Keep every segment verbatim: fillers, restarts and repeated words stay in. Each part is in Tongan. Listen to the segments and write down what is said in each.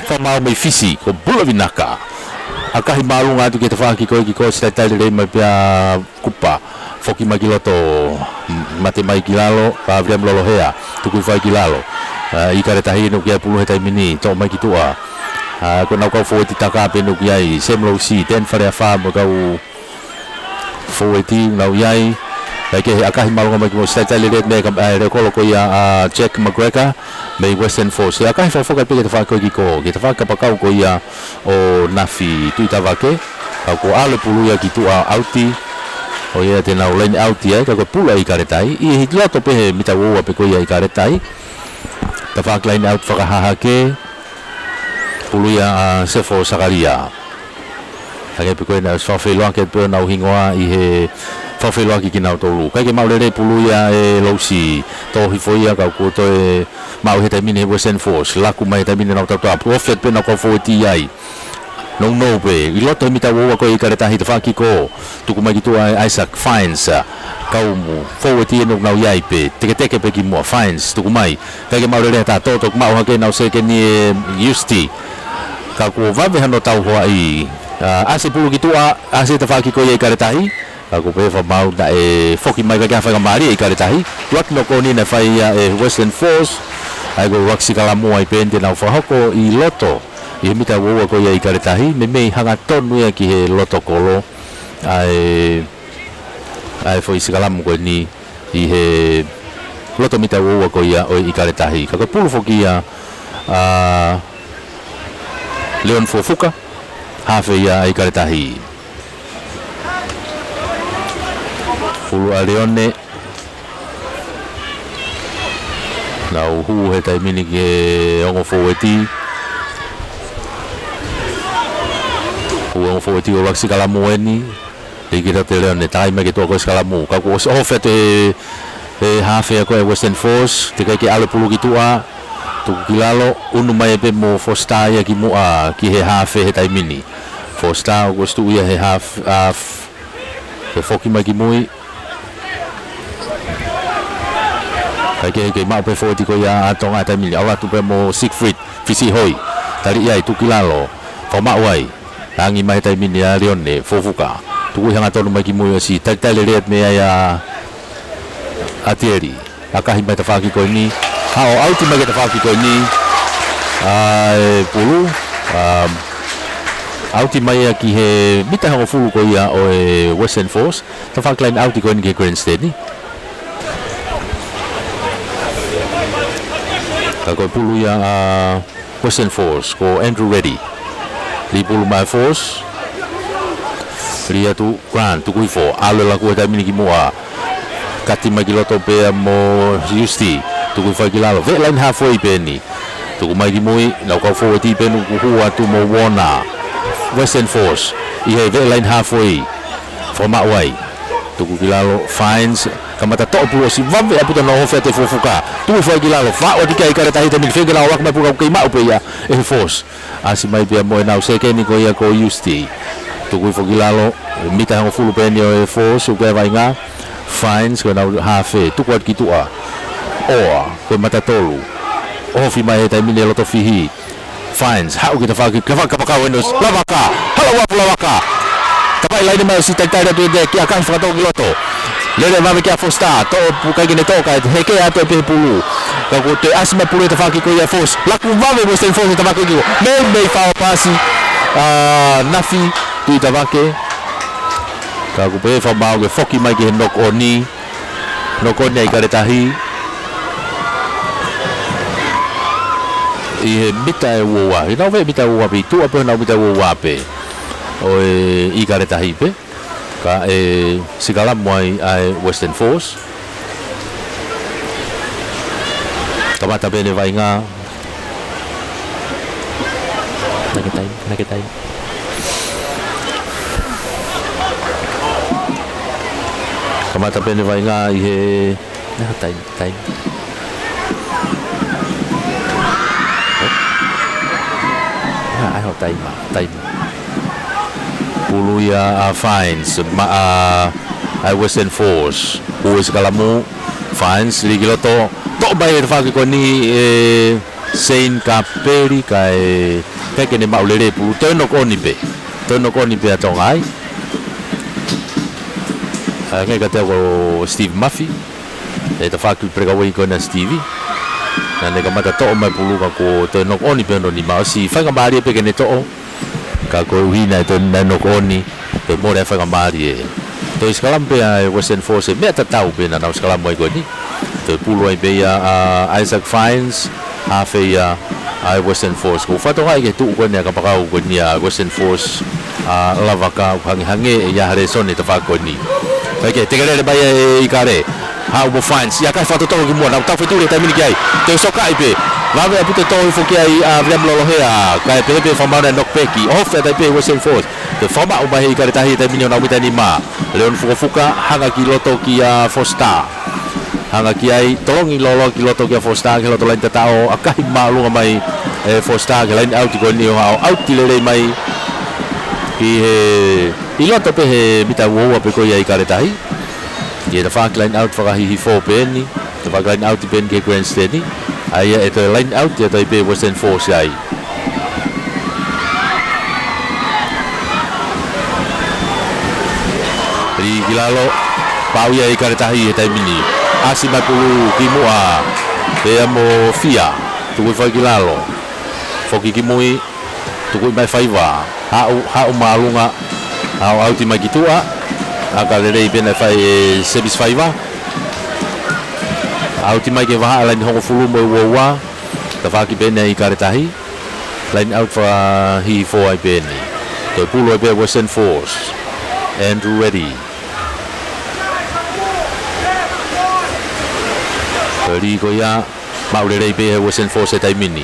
Fakamaau mei Fisi, ko Bula Vinaka. ʻAkahi māʻolunga atu ki he tafaʻaki ko ē ki ko ē, ʻosi talitali lelei mai pē ʻa Kupa. Foki mai ki loto, mate mai ki lalo, ka Viliami Lolohea, tukui fai ki lalo. ʻA, ʻIkale Tahi ʻoku ʻi ai e pulu he taimi ni, toʻo mai ki tuʻa. ʻA, ko ʻenau kau fōueti taka pē ʻoku ʻi ai, Sam Lousi, Ten Faleafa mo e kau fōueti ʻoku nau ʻi ai. Kae kehe, ʻakahi māʻolunga mai ki muʻa, ʻosi talitali lelei mai ka, ʻa, leʻo kolo ko ia ʻa Jack McGregor mei Western Force. ʻAkahi fakafoki pē ki he tafaʻaki ko ē ki ko ē, ki he tafaʻaki kapakau ko ia ʻo Nafi Tuʻitavake. Ka kuo ʻalu e pulu ia ki tuʻa, ʻauti. ʻO ia te nau laine ʻauti ai, ka ko e pulu ʻa ʻIkale Tahi. ʻI he loto pē he mita ua ua pē ko ia ʻa ʻIkale Tahi. Tafaʻaki laine ʻauti fakahahake. Pulu ia ʻa Sefo Sakalia. Hangē pē ko ē naʻe ʻosi fakafeʻiloaki pē honau hingoa ʻi he fakafeʻiloaki kinautolu. ʻIkai ke maʻu lelei e pulu ia ʻe Lousi. Toʻo hifo ia ka kuo toe maʻu he taimi ni ʻe he Western Force. Laku mai he taimi ni ʻenau tautapa. Ofi atu pē ʻenau kau fōueti ai. Nounou pē. ʻI loto he mita ua ua ko ē ʻa ʻIkale Tahi, tafaʻaki ko ē. Tuku mai ki tuʻa ʻe Isaac Fines. Kau fōueti ʻeni ʻoku nau ʻi ai pē. Teketeke pē ki muʻa Fines. Tuku mai. ʻIkai ke maʻu lelei ha taha, toʻo, toʻo, maʻu hake ʻenau sekeni ʻe Justi. Ka kuo vave hano tauhoaʻi. ʻA, ʻasi e pulu ki tuʻa, ʻasi e tafaʻaki ko ia ʻa ʻIkale Tahi. Ka kuo pehē fakamaau naʻe foki mai, ʻikai ke ʻi ai ha faingamālie ʻa ʻIkale Tahi. ʻUluaki nokoni naʻe fai ia ʻe Western Force. ʻA ia ko e ʻuluaki sikalamu ai pē eni te nau fakahoko ʻi loto. ʻI he mita ua ua ko ia ʻa ʻIkale Tahi, meimei hangatonu ia ki he loto kolo. ʻA e, ʻa e foʻi sikalamu ko eni ʻi he loto mita ua ua ko ia ʻo ʻIkale Tahi. Ka ko e pulu foki ia ʻa Leon Fuafuka, hafe ia ʻa ʻIkale Tahi. Pulu ʻa Leone. Nau hū he taimi ni ki he ongo fōueti. Hū ongo fōueti ʻo ʻuluaki sikalamu eni. Liki loto ʻe Leone, talaʻi mai ki tuʻa ko e sikalamu. Ka kuo ʻosi ʻoho atu e, e hafe ko ē ʻa Western Force, teʻeki ai ke ʻalu e pulu ki tuʻa, tuku ki lalo, unu mai pē mo Foster ia ki muʻa ki he hafe he taimi ni. Foster ʻoku ʻosi tuʻu ia he hafe, hafe, ke foki mai ki mui. ʻIkai ke, ke maʻu pē fōueti ko ia ʻa Tonga he taimi ni, ʻalu atu pē mo Siegfried Fisihoi. Tali ai, tuku ki lalo, fakamaʻu ai. Tangi mai he taimi ni ʻa Leone Fuafuka. Tukui hangatonu mai ki mui ʻosi talitali lelei atu mei ai ʻa, ʻa Tieli. ʻAkahi mai tafaʻaki ko eni. Haʻu ʻauti mai ki he tafaʻaki ko eni. ʻA e pulu. ʻA, ʻauti mai ia ki he mita hongofulu ko ia ʻo e Western Force. Tafaʻaki laine ʻauti ko eni ki he grandstand. Ka ko e pulu ia ʻa Western Force, ko Andrew Reddy. Lī pulu mai Force. Lī atu Grant, tuku hifo, ʻalu e laku he taimi ni ki muʻa. Kati mai ki loto pea mo Justi, tuku hifo ai ki lalo. Veʻe laine halfway pē eni. Tuku mai ki mui, nau kau fōueti pē eni ʻoku hū atu mo Warner. Western Force, ʻi he veʻe laine halfway. Fakamaʻu ai. Tuku ki lalo, Fines, kamata toʻo pulu ʻosi vave ʻaupito, nau ʻoho atu e Fuafuka. Tuku hifo ai ki lalo, faʻu atu ki ai ʻIkale Tahi he taimi ni, feinga ke nau ʻalu ʻo ʻoatu mai pulu ka ʻoku kei maʻu pē ia ʻe he Force. ʻAsi mai pea mo ʻenau sekeni ko ia ko Justi. Tuku hifo ki lalo, mita hongofulu pē eni ʻo e Force, ʻoku ʻi ai e vaʻinga. Fines, ko ʻenau hafe, tuku atu ki tuʻa. ʻOa, ko e mata tolu. Ofi mai he taimi ni ʻe loto fihi. Fines, haʻu ki he tafaʻaki, tafaʻaki kapakau eni ʻo Lavaka, hala uafu Lavaka. Tafaʻaki laine mai ʻosi talitali atu ʻe Deki, ʻakahi fakatō ki loto. Lele vave kia Foster, toʻo pu-, ʻikai ke ne toʻo kae heke atu pē he pulu. Ka kuo toe ʻasi mai pulu he tafaʻaki ko ia Force. Laku vave Western Force he tafaʻaki ko. Meimei fao pasi, ʻa, Nafi Tuʻitavake. Ka kuo pehē fakamaau ke foki mai ki he knock on. Knock on ʻa ʻIkale Tahi. ʻI he mita ʻe ua ua. ʻI heʻenau veʻe mita ʻe ua ua pē, tuʻa pē heʻenau mita ʻe ua ua pē. ʻO e ʻIkale Tahi pē. Kae sikalamu ai ʻa e Western Force. Kamata pē ʻene vaʻinga. Nake taimi, nake taimi. Kamata pē ʻene vaʻinga ʻi he, nake taimi, taimi. ʻA, ʻai hoʻo taimi, taimi. Pulu ia ʻa Fines, maʻa, ʻa e Western Force. Hū e sikalamu, Fines, lī ki loto. Toʻo mai he tafaʻaki ko eni ʻe Seini Kapeli kae, kae ke ne maʻu lelei e pulu, toe knock on pē. Toe knock on pē ʻa Tonga ai. ʻA, ngai ka te ko Steve Murphy. ʻE tafaʻaki breakaway ko ena Steve. Naʻa ne kamata toʻo mai e pulu ka kuo toe knock on pē hono nima, ʻosi faingamālie pē ke ne toʻo. Ka koeʻuhi naʻe toe naʻe knock on, toe mole ai e faingamālie. Toe sikalamu pē ʻa e Western Force, meʻa tatau pē naʻa nau sikalamu ai ko eni. Toe pulu ai pē ia ʻa Isaac Fines, hafe ia ʻa e Western Force. Ko e fatongia ke tuʻu ko eni ʻa e kapakau ko eni ʻa e Western Force, ʻa Lavaka, ʻoku hangehangē ʻe ʻi ai ha lēsoni he tafaʻaki ko eni. Kae ke tekelele mai ʻe ʻIkale. Haʻu mo Fines, ʻikai fakatotolo ki muʻa, nau taufetuli he taimi ni ki ai. Toe sokaʻi pē. Vave ʻaupito e tō hifo ki ai ʻa William Lolohea, kae pehē pē fakamaau naʻe knock back. Off ʻa e tai pē Western Force. Toe fakamaʻu mai ʻe ʻIkale Tahi he taimi ni honau mita ʻe nima. Leon Fukofuka, hanga ki loto kia Foster. Hanga ki ai, tolongi lōloa ki loto kia Foster, ki he loto laine tataʻo, ʻakahi māʻolunga mai ʻe Foster, ki he line out ko eni ʻo aʻu, ʻauti lelei mai. Ki he, ʻi loto pē he mita ua ua pē ko ia ʻa ʻIkale Tahi. Ki he tafaʻaki line out fakahihifo pē eni, tafaʻaki line out pē eni ki he grandstand. ʻA ia ʻe toe line out ia ʻa e tai pē Western Force ai. Lī ki lalo, pau ia ʻa ʻIkale Tahi he taimi ni. ʻAsi mai e pulu ki muʻa, pea mo Fia, tuku hifo ai ki lalo. Foki ki mui, tuku mai ʻe Faiva. Haʻu, haʻu māʻolunga, haʻu ʻauti mai ki tuʻa. ʻAka lelei pē naʻe fai ʻe Sebisi Faiva. ʻAuti mai ki he vahaʻa laine hongofulu mo e ua ua. Tafaʻaki pē eni ʻa ʻIkale Tahi. Line out fakahihifo ai pē eni. Toe pulu ai pē Western Force. Andrew Reddy. Reddy ko ia. Maʻu lelei pē ʻe he Western Force he taimi ni.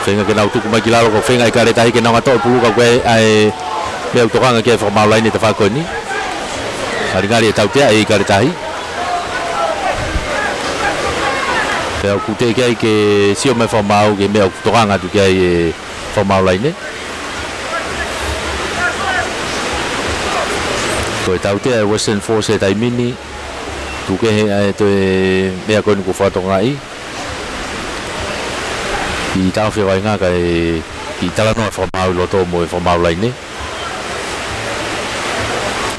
Feinga ke nau tuku mai ki lalo, ko e feinga ʻa ʻIkale Tahi ke nau ngātoʻo e pulu ka ʻoku ʻi ai e meʻa ʻoku tokanga ki ai e fakamaau laine he tafaʻaki ko eni. Ngalingali e tautea ʻe ʻIkale Tahi. Pea ʻoku teʻeki ai ke sio mai e fakamaau ki he meʻa ʻoku tokanga atu ki ai e fakamaau laine. Ko e tautea ʻa e Western Force he taimi ni. Tuku kehe ʻa e toe meʻa ko eni kuo fakatokangaʻi. Kiʻi taʻofi e vaʻinga kae kiʻi talanoa e fakamaau ʻi loto mo e fakamaau laine.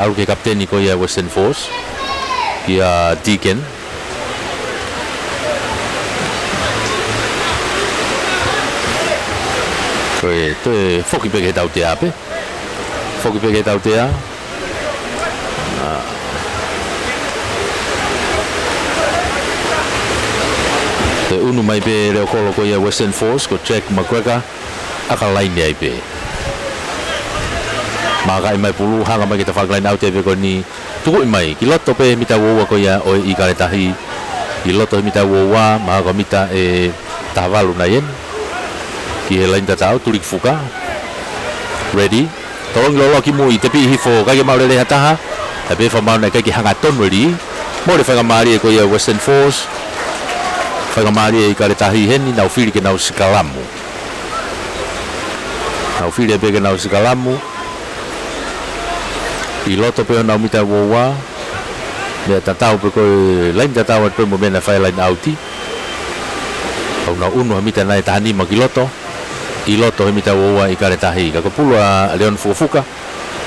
ʻAlu ki he kapiteni ko ia ʻa e Western Force, kia Deacon. Ko e toe foki pē ki he tautea pē. Foki pē ki he tautea. ʻA. Toe ʻunu mai pē leʻo kolo ko ia ʻa e Western Force, ko Jack McGregor, ʻaka laine ai pē. Makaʻi mai e pulu, hanga mai ki he tafaʻaki line out ai pē ko eni. Tukuʻi mai, ki loto pē he mita ua ua ko ia ʻo ʻIkale Tahi. Ki loto he mita ua ua, mahalo ko e mita ʻe taha valu nai eni. Ki he laine tataʻo, tuli ki fuka. Reddy. Tolongi lōloa ki mui, tepiʻi hifo, ʻikai ke maʻu lelei ha taha. Kae pehē fakamaau naʻe ʻikai ke hanga tonu e lī. Mole e faingamālie ko ia ʻa e Western Force. Faingamālie ʻa ʻIkale Tahi heni, nau fili ke nau sikalamu. Nau fili pē ke nau sikalamu. ʻI loto pē honau mita ua ua. Meʻa tatau pē ko e laine tatau atu pē mo e meʻa naʻe fai line out. ʻOku nau ʻunu ha mita nai ʻe taha nima ki loto. ʻI loto he mita ua ua ʻa ʻIkale Tahi. Ka ko e pulu ʻa Leon Fukofuka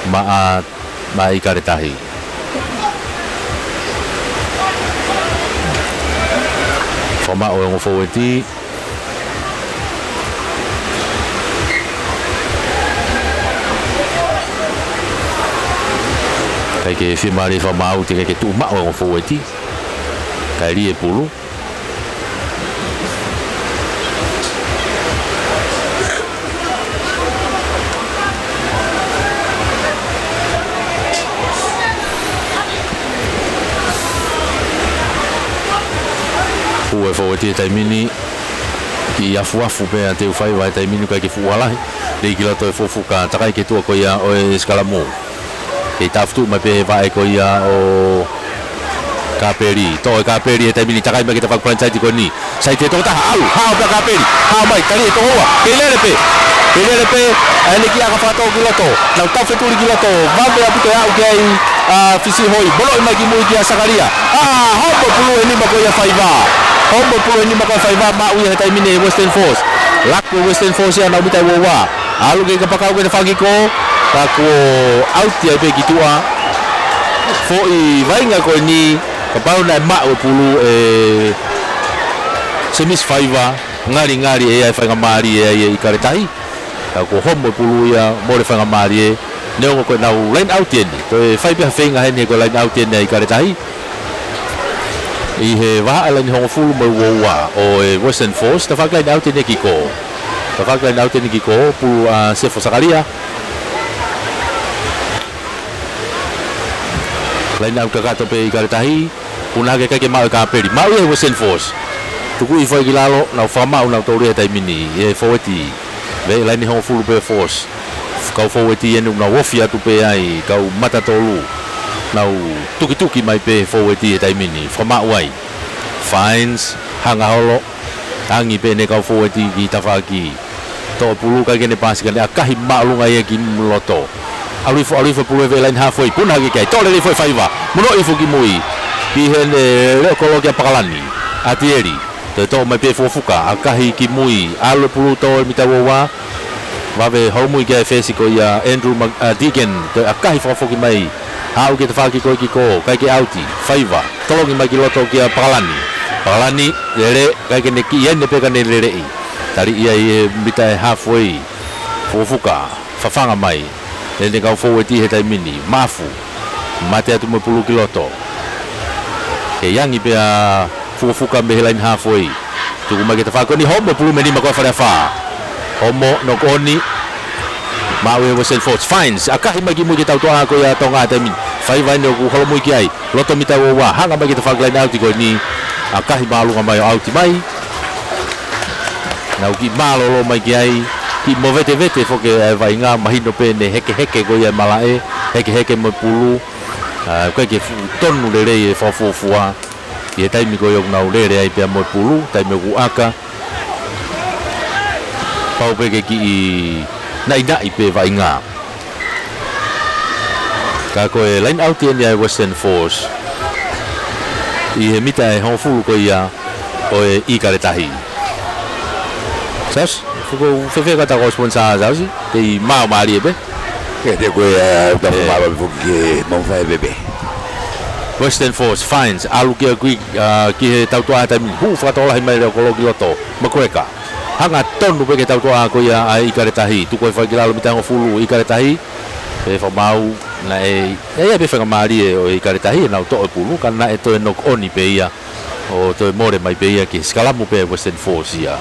maʻa, maʻa ʻIkale Tahi. Fakamaʻu ʻe he ongo fōueti. ʻIkai ke fiemālie e fakamaau, teʻeki ke tuʻu maʻu ʻe he ongo fōueti. Kae lī e pulu. Hū e fōueti he taimi ni. Kiʻi afuafu pē ʻa Teufaiva he taimi ni, ʻikai ke fuʻu lahi. Lī ki loto ʻe Fukofuka, takai ki he tuʻa ko ia ʻo e sikalamu. Kei tāfutuʻu mai pē he vaʻe ko ia ʻo Kapeli. Toʻo ʻe Kapeli he taimi ni, takai mai ki he tafaʻaki palaini saiti ko eni. Saiti ʻe toko taha, ʻalu, haʻu pē ʻa Kapeli. Haʻu mai, tali ʻe toko ua. Kei lele pē. Kei lele pē, ʻa eni kiʻi ʻaka fakatō ki loto. Nau taufetuli ki loto. Vave ʻaupito e aʻu ki ai ʻa Fisi Hoi. Monoʻi mai ki mui kia Sakalia. ʻA, hopo pulu ʻe nima ko ia ʻa Faiva. Homo e pulu ʻe nima ko e faiva, maʻu ia he taimi ni ʻe Western Force. Laku ʻe Western Force ia ʻa e mita ua ua. ʻAlu ki he kapakau ki he tafaʻaki kikō, ka kuo ʻauti ai pē ki tuʻa. Foʻi vaʻinga ko eni, kapau naʻe maʻu e pulu ʻe Semisi Faiva, ngalingali ʻe ʻi ai e faingamālie ʻa e ʻIkale Tahi. Ka kuo homo e pulu ia, mole e faingamālie, neongo ko ʻenau line out eni. Toe fai pē ha feinga heni he ko e line out eni ʻa e ʻIkale Tahi. ʻI he vahaʻa laine hongofulu mo e ua ua ʻo e Western Force, tafaʻaki line out eni kikō. Tafaʻaki line out eni kikō, pulu ʻa Sefo Sakalia. Line out kakato pē ʻIkale Tahi, puna hake ʻikai ke maʻu e kāpeli. Maʻu ia ʻe Western Force. Tuku hifo ai ki lalo, nau fakamaʻu nautolu ia he taimi ni, ʻe fōueti. Veʻe laine hongofulu pē Force. Kau fōueti eni ʻoku nau ofi atu pē ai, kau mata tolu. Nau tukituki mai pē fōueti he taimi ni. Fakamaʻu ai. Fines, hanga holo. Tangi pē ʻene kau fōueti ki tafaʻaki. Toʻo pulu ʻikai ke ne paasi ka ne ʻakahi māʻolunga ia ki loto. ʻAlu hifo, ʻalu hifo pulu he veʻe laine halfway. Puna hake ki ai. Toʻo lelei foʻi faiva. Muno hifo ki mui. Ki heʻene leʻo kolo kia Pakalani. ʻAtieli. Toe toʻo mai pē Fukofuka, ʻakahi ki mui, ʻalu e pulu toʻo e mita ua ua, vave holomui ki ai e fesi ko ia Andrew Mag-, ʻa, Deegan, toe ʻakahi fakafoki mai, aʻu ki he tafaʻaki ko ē kikō, ʻikai ke ʻauti, faiva, tolongi mai ki loto kia Pakalani. Pakalani, lele, ʻikai ke ne kiʻi ʻene pē ka ne leleʻi. Tali ia ʻi he mita ʻe halfway, Fukofuka, fafanga mai, ʻene kau fōueti he taimi ni, mafu, mate atu mo e pulu ki loto. Kei angi pē ʻa Fukofuka mei he laine halfway. Tuku mai ki he tafaʻaki ko eni, homo e pulu mei nima ko ē Faleafa. Homo, knock on, maʻu ʻe Western Force. Fines, ʻakahi mai ki mui ki he tautuʻa ko ia ʻa Tonga he taimi ni. Faiva eni ʻoku holomui ki ai. Loto mita ua ua, hanga mai ki he tafaʻaki line out ko eni. ʻAkahi māʻolunga mai ʻo ʻauti mai. Nau kiʻi mālōlō mai ki ai. Kiʻi movetevete foki e vaʻinga, mahino pē ʻene hekeheke ko ia e malaʻe. Hekeheke mo e pulu. ʻA, ʻikai ke fuʻu tonu lelei e fakafuofua. ʻI he taimi ko ia ʻoku nau lele ai pea mo e pulu, taimi ʻoku ʻaka. Pau pē ke kiʻi naʻinaʻi pē vaʻinga. Ka ko e line out eni ʻa e Western Force. ʻI he mita ʻe hongofulu ko ia ʻo e ʻIkale Tahi. Sas, fuko fefeka ta ko sponsor Sas, kei mau mālie pē. Ke te koe, ʻa, ta ʻE. Mālō foki ke mau fai pē pē. Western Force, Fines, ʻalu ki a kui, ʻa, ki he tautuʻa taimi, hū fakatokolahi mai leʻo kolo ki loto, McGregor. Hanga tonu pē ki he tautuʻa ko ia ʻa e ʻIkale Tahi, tuku e fai ki lalo mita hongofulu ʻIkale Tahi, ʻe fakamaau, naʻe, ʻe, ʻe, pē faingamālie ʻo e ʻIkale Tahi, ʻenau toʻo e pulu, ka naʻe toe knock on pē ia, ʻo toe mole mai pē ia ki he sikalamu pē Western Force ia.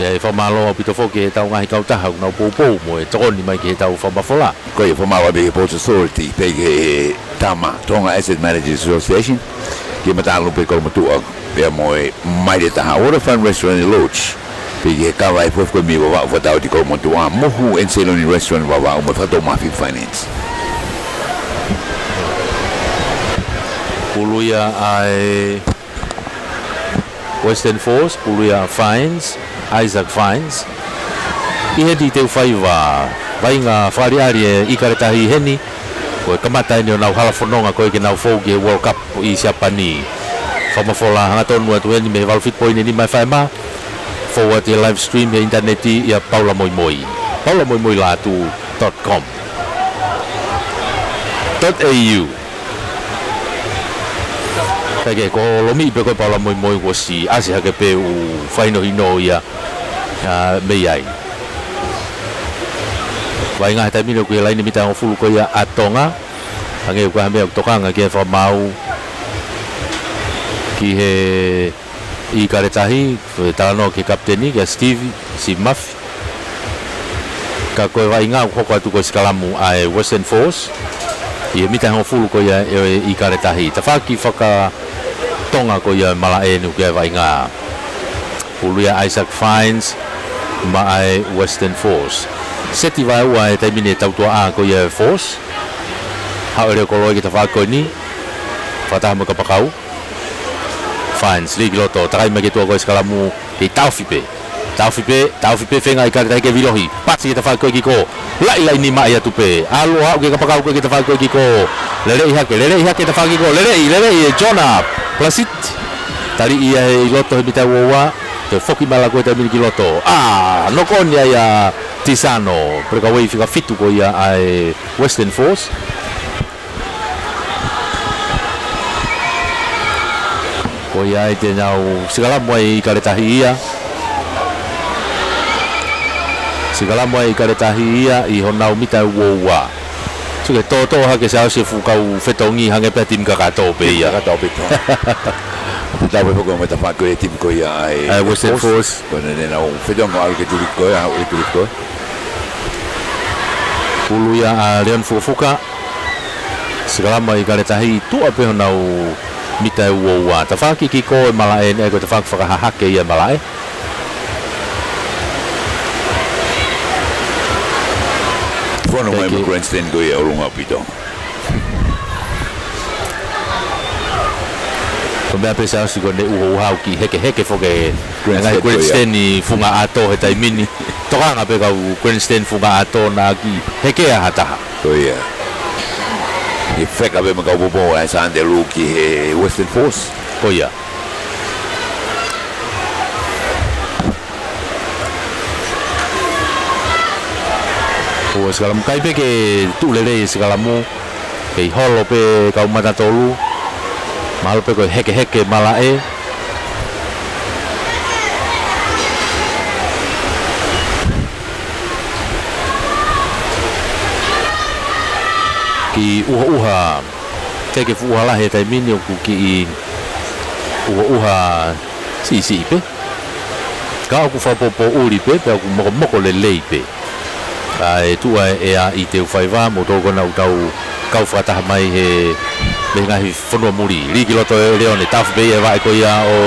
ʻE fakamālō ʻaupito foki he tau ngaahi kautaha, ʻoku nau poupou mo e tokoni mai ki he tau fakamafola. Ko ia fakamālō pē ki he Ports Authority, pē ki he Tama, Tonga Asset Managers Association, ki he Matalupe Kolomotuʻa, pea mo e Maile Taha Waterfront Restaurant and Lodge, pē ki he kava e fuefuka mi Vavaʻu Fatauti Kolomotuʻa, Mohu and Salon Restaurant Vavaʻu mo e Fatu Mafi Finance. Pulu ia ʻa e Western Force, pulu ia Fines, Isaac Fines. ʻI heni te u faiva, vaʻinga fakaʻaliʻali e ʻIkale Tahi heni, ko e kamata eni ʻo nau hala fononga ko ē ke nau fou ki he World Cup ʻi Siapani. Fakamafola hangatonu atu heni mei he valu fitu poini nima e faema. Fou atu he live stream he ʻinitaneti ʻia Paula Moimoi. Paula Moimoi Lātū dot com. Dot A U. Kae kehe, ko e lomiʻi pē ko ē Paula Moimoi kuo ʻosi ʻasi hake pē ʻū fakahinohino ia, ʻa, mei ai. Vaʻinga he taimi ni ʻoku ʻi he laine mita hongofulu ko ia ʻa Tonga. Hangē ʻoku ʻi ai ha meʻa ʻoku tokanga ki ai e fakamaau ki he ʻIkale Tahi, talanoa ki he kapiteni, kia Steve, Simafi. Ka ko e vaʻinga ʻoku hoko atu ko e sikalamu ʻa e Western Force. ʻI he mita hongofulu ko ia ʻo e ʻIkale Tahi. Tafaʻaki fakatonga ko ia e malaʻe eni ʻoku ʻi ai e vaʻinga. Pulu ia Isaac Fines maʻa e Western Force. Seti vaeua he taimi ni e tautuʻa ko ia e Force. Haʻu e leʻo kolo ki he tafaʻaki ko eni. Fakataha mo e kapakau. Fines, lī ki loto, takai mai ki tuʻa ko e sikalamu, kei taʻofi pē. Taʻofi pē, taʻofi pē, feinga ʻIkale Tahi ke vilohi. Pasi ki he tafaʻaki ko ē kikō. Laʻi laini maʻi atu pē. ʻAlu ʻo aʻu ki he kapakau ko ē ki he tafaʻaki ko ē kikō. Leleʻi hake, leleʻi hake tafaʻaki kikō. Leleʻi, leleʻi, ʻe Jonah. Plasit. Tali ia he ʻi loto he mita ua ua. Toe foki mai leva ko e taimi ni ki loto. ʻA, knock on ia ʻa Tisano. Breakaway fika fitu ko ia ʻa e Western Force. Ko ia ai te nau sikalamu ai ʻIkale Tahi ia. Sikalamu ai ʻIkale Tahi ia ʻi honau mita ua ua. Sio ki he tōtō hake Siaosi e fuʻu kau fetongi hangē pē ha timi kakato pē ia. Kakato pē. Tau pē foki mo e tafaʻaki ko e timi ko ia ʻa e ʻa e Western Force. Ko ʻene nau fetongi ʻalu ke tuli ko ia, ʻalu ke tuli ko ia. Pulu ia ʻa Leon Fukafuka. Sikalamu ai ʻIkale Tahi tuʻa pē honau mita ua ua. Tafaʻaki ki ko e malaʻe, ʻa ia ko e tafaʻaki fakahahake ia e malaʻe. Fono mai mo e grandstand ko ia ʻolunga ʻaupito. Ko e meʻa pē Siaosi ko ʻene ʻuhoʻuha ʻoku kiʻi hekeheke foki e ngaahi grandstand ko ia. Grandstand ʻi Funga ʻAto he taimi ni. Tokanga pē kau grandstand Funga ʻAto naʻa kiʻi hekea ha taha. Ko ia. ʻI he feka pē mo e kau popo ʻa e Sandelu ki he Western Force. Ko ia. ʻO e sikalamu kai pē ke tuʻu lelei e sikalamu. Kei holo pē kau mata tolu. Mahalo pē ko e hekeheke malaʻe. Kiʻi ʻuhoʻuha. Teʻeki ke fuʻu ʻuha lahi he taimi ni ʻoku kiʻi ʻuhoʻuha siʻisiʻi pē. Ka ʻoku fakapōpōʻuli pē, pea ʻoku mokomoko lelei pē. ʻA e tuʻu ʻa e ʻea ʻi Teufaiva, mo toko na ʻoku tau kau fakataha mai he, mei he ngaahi fonua muli. Lī ki loto ʻe Leone, tafu pē ia e vaʻe ko ia ʻo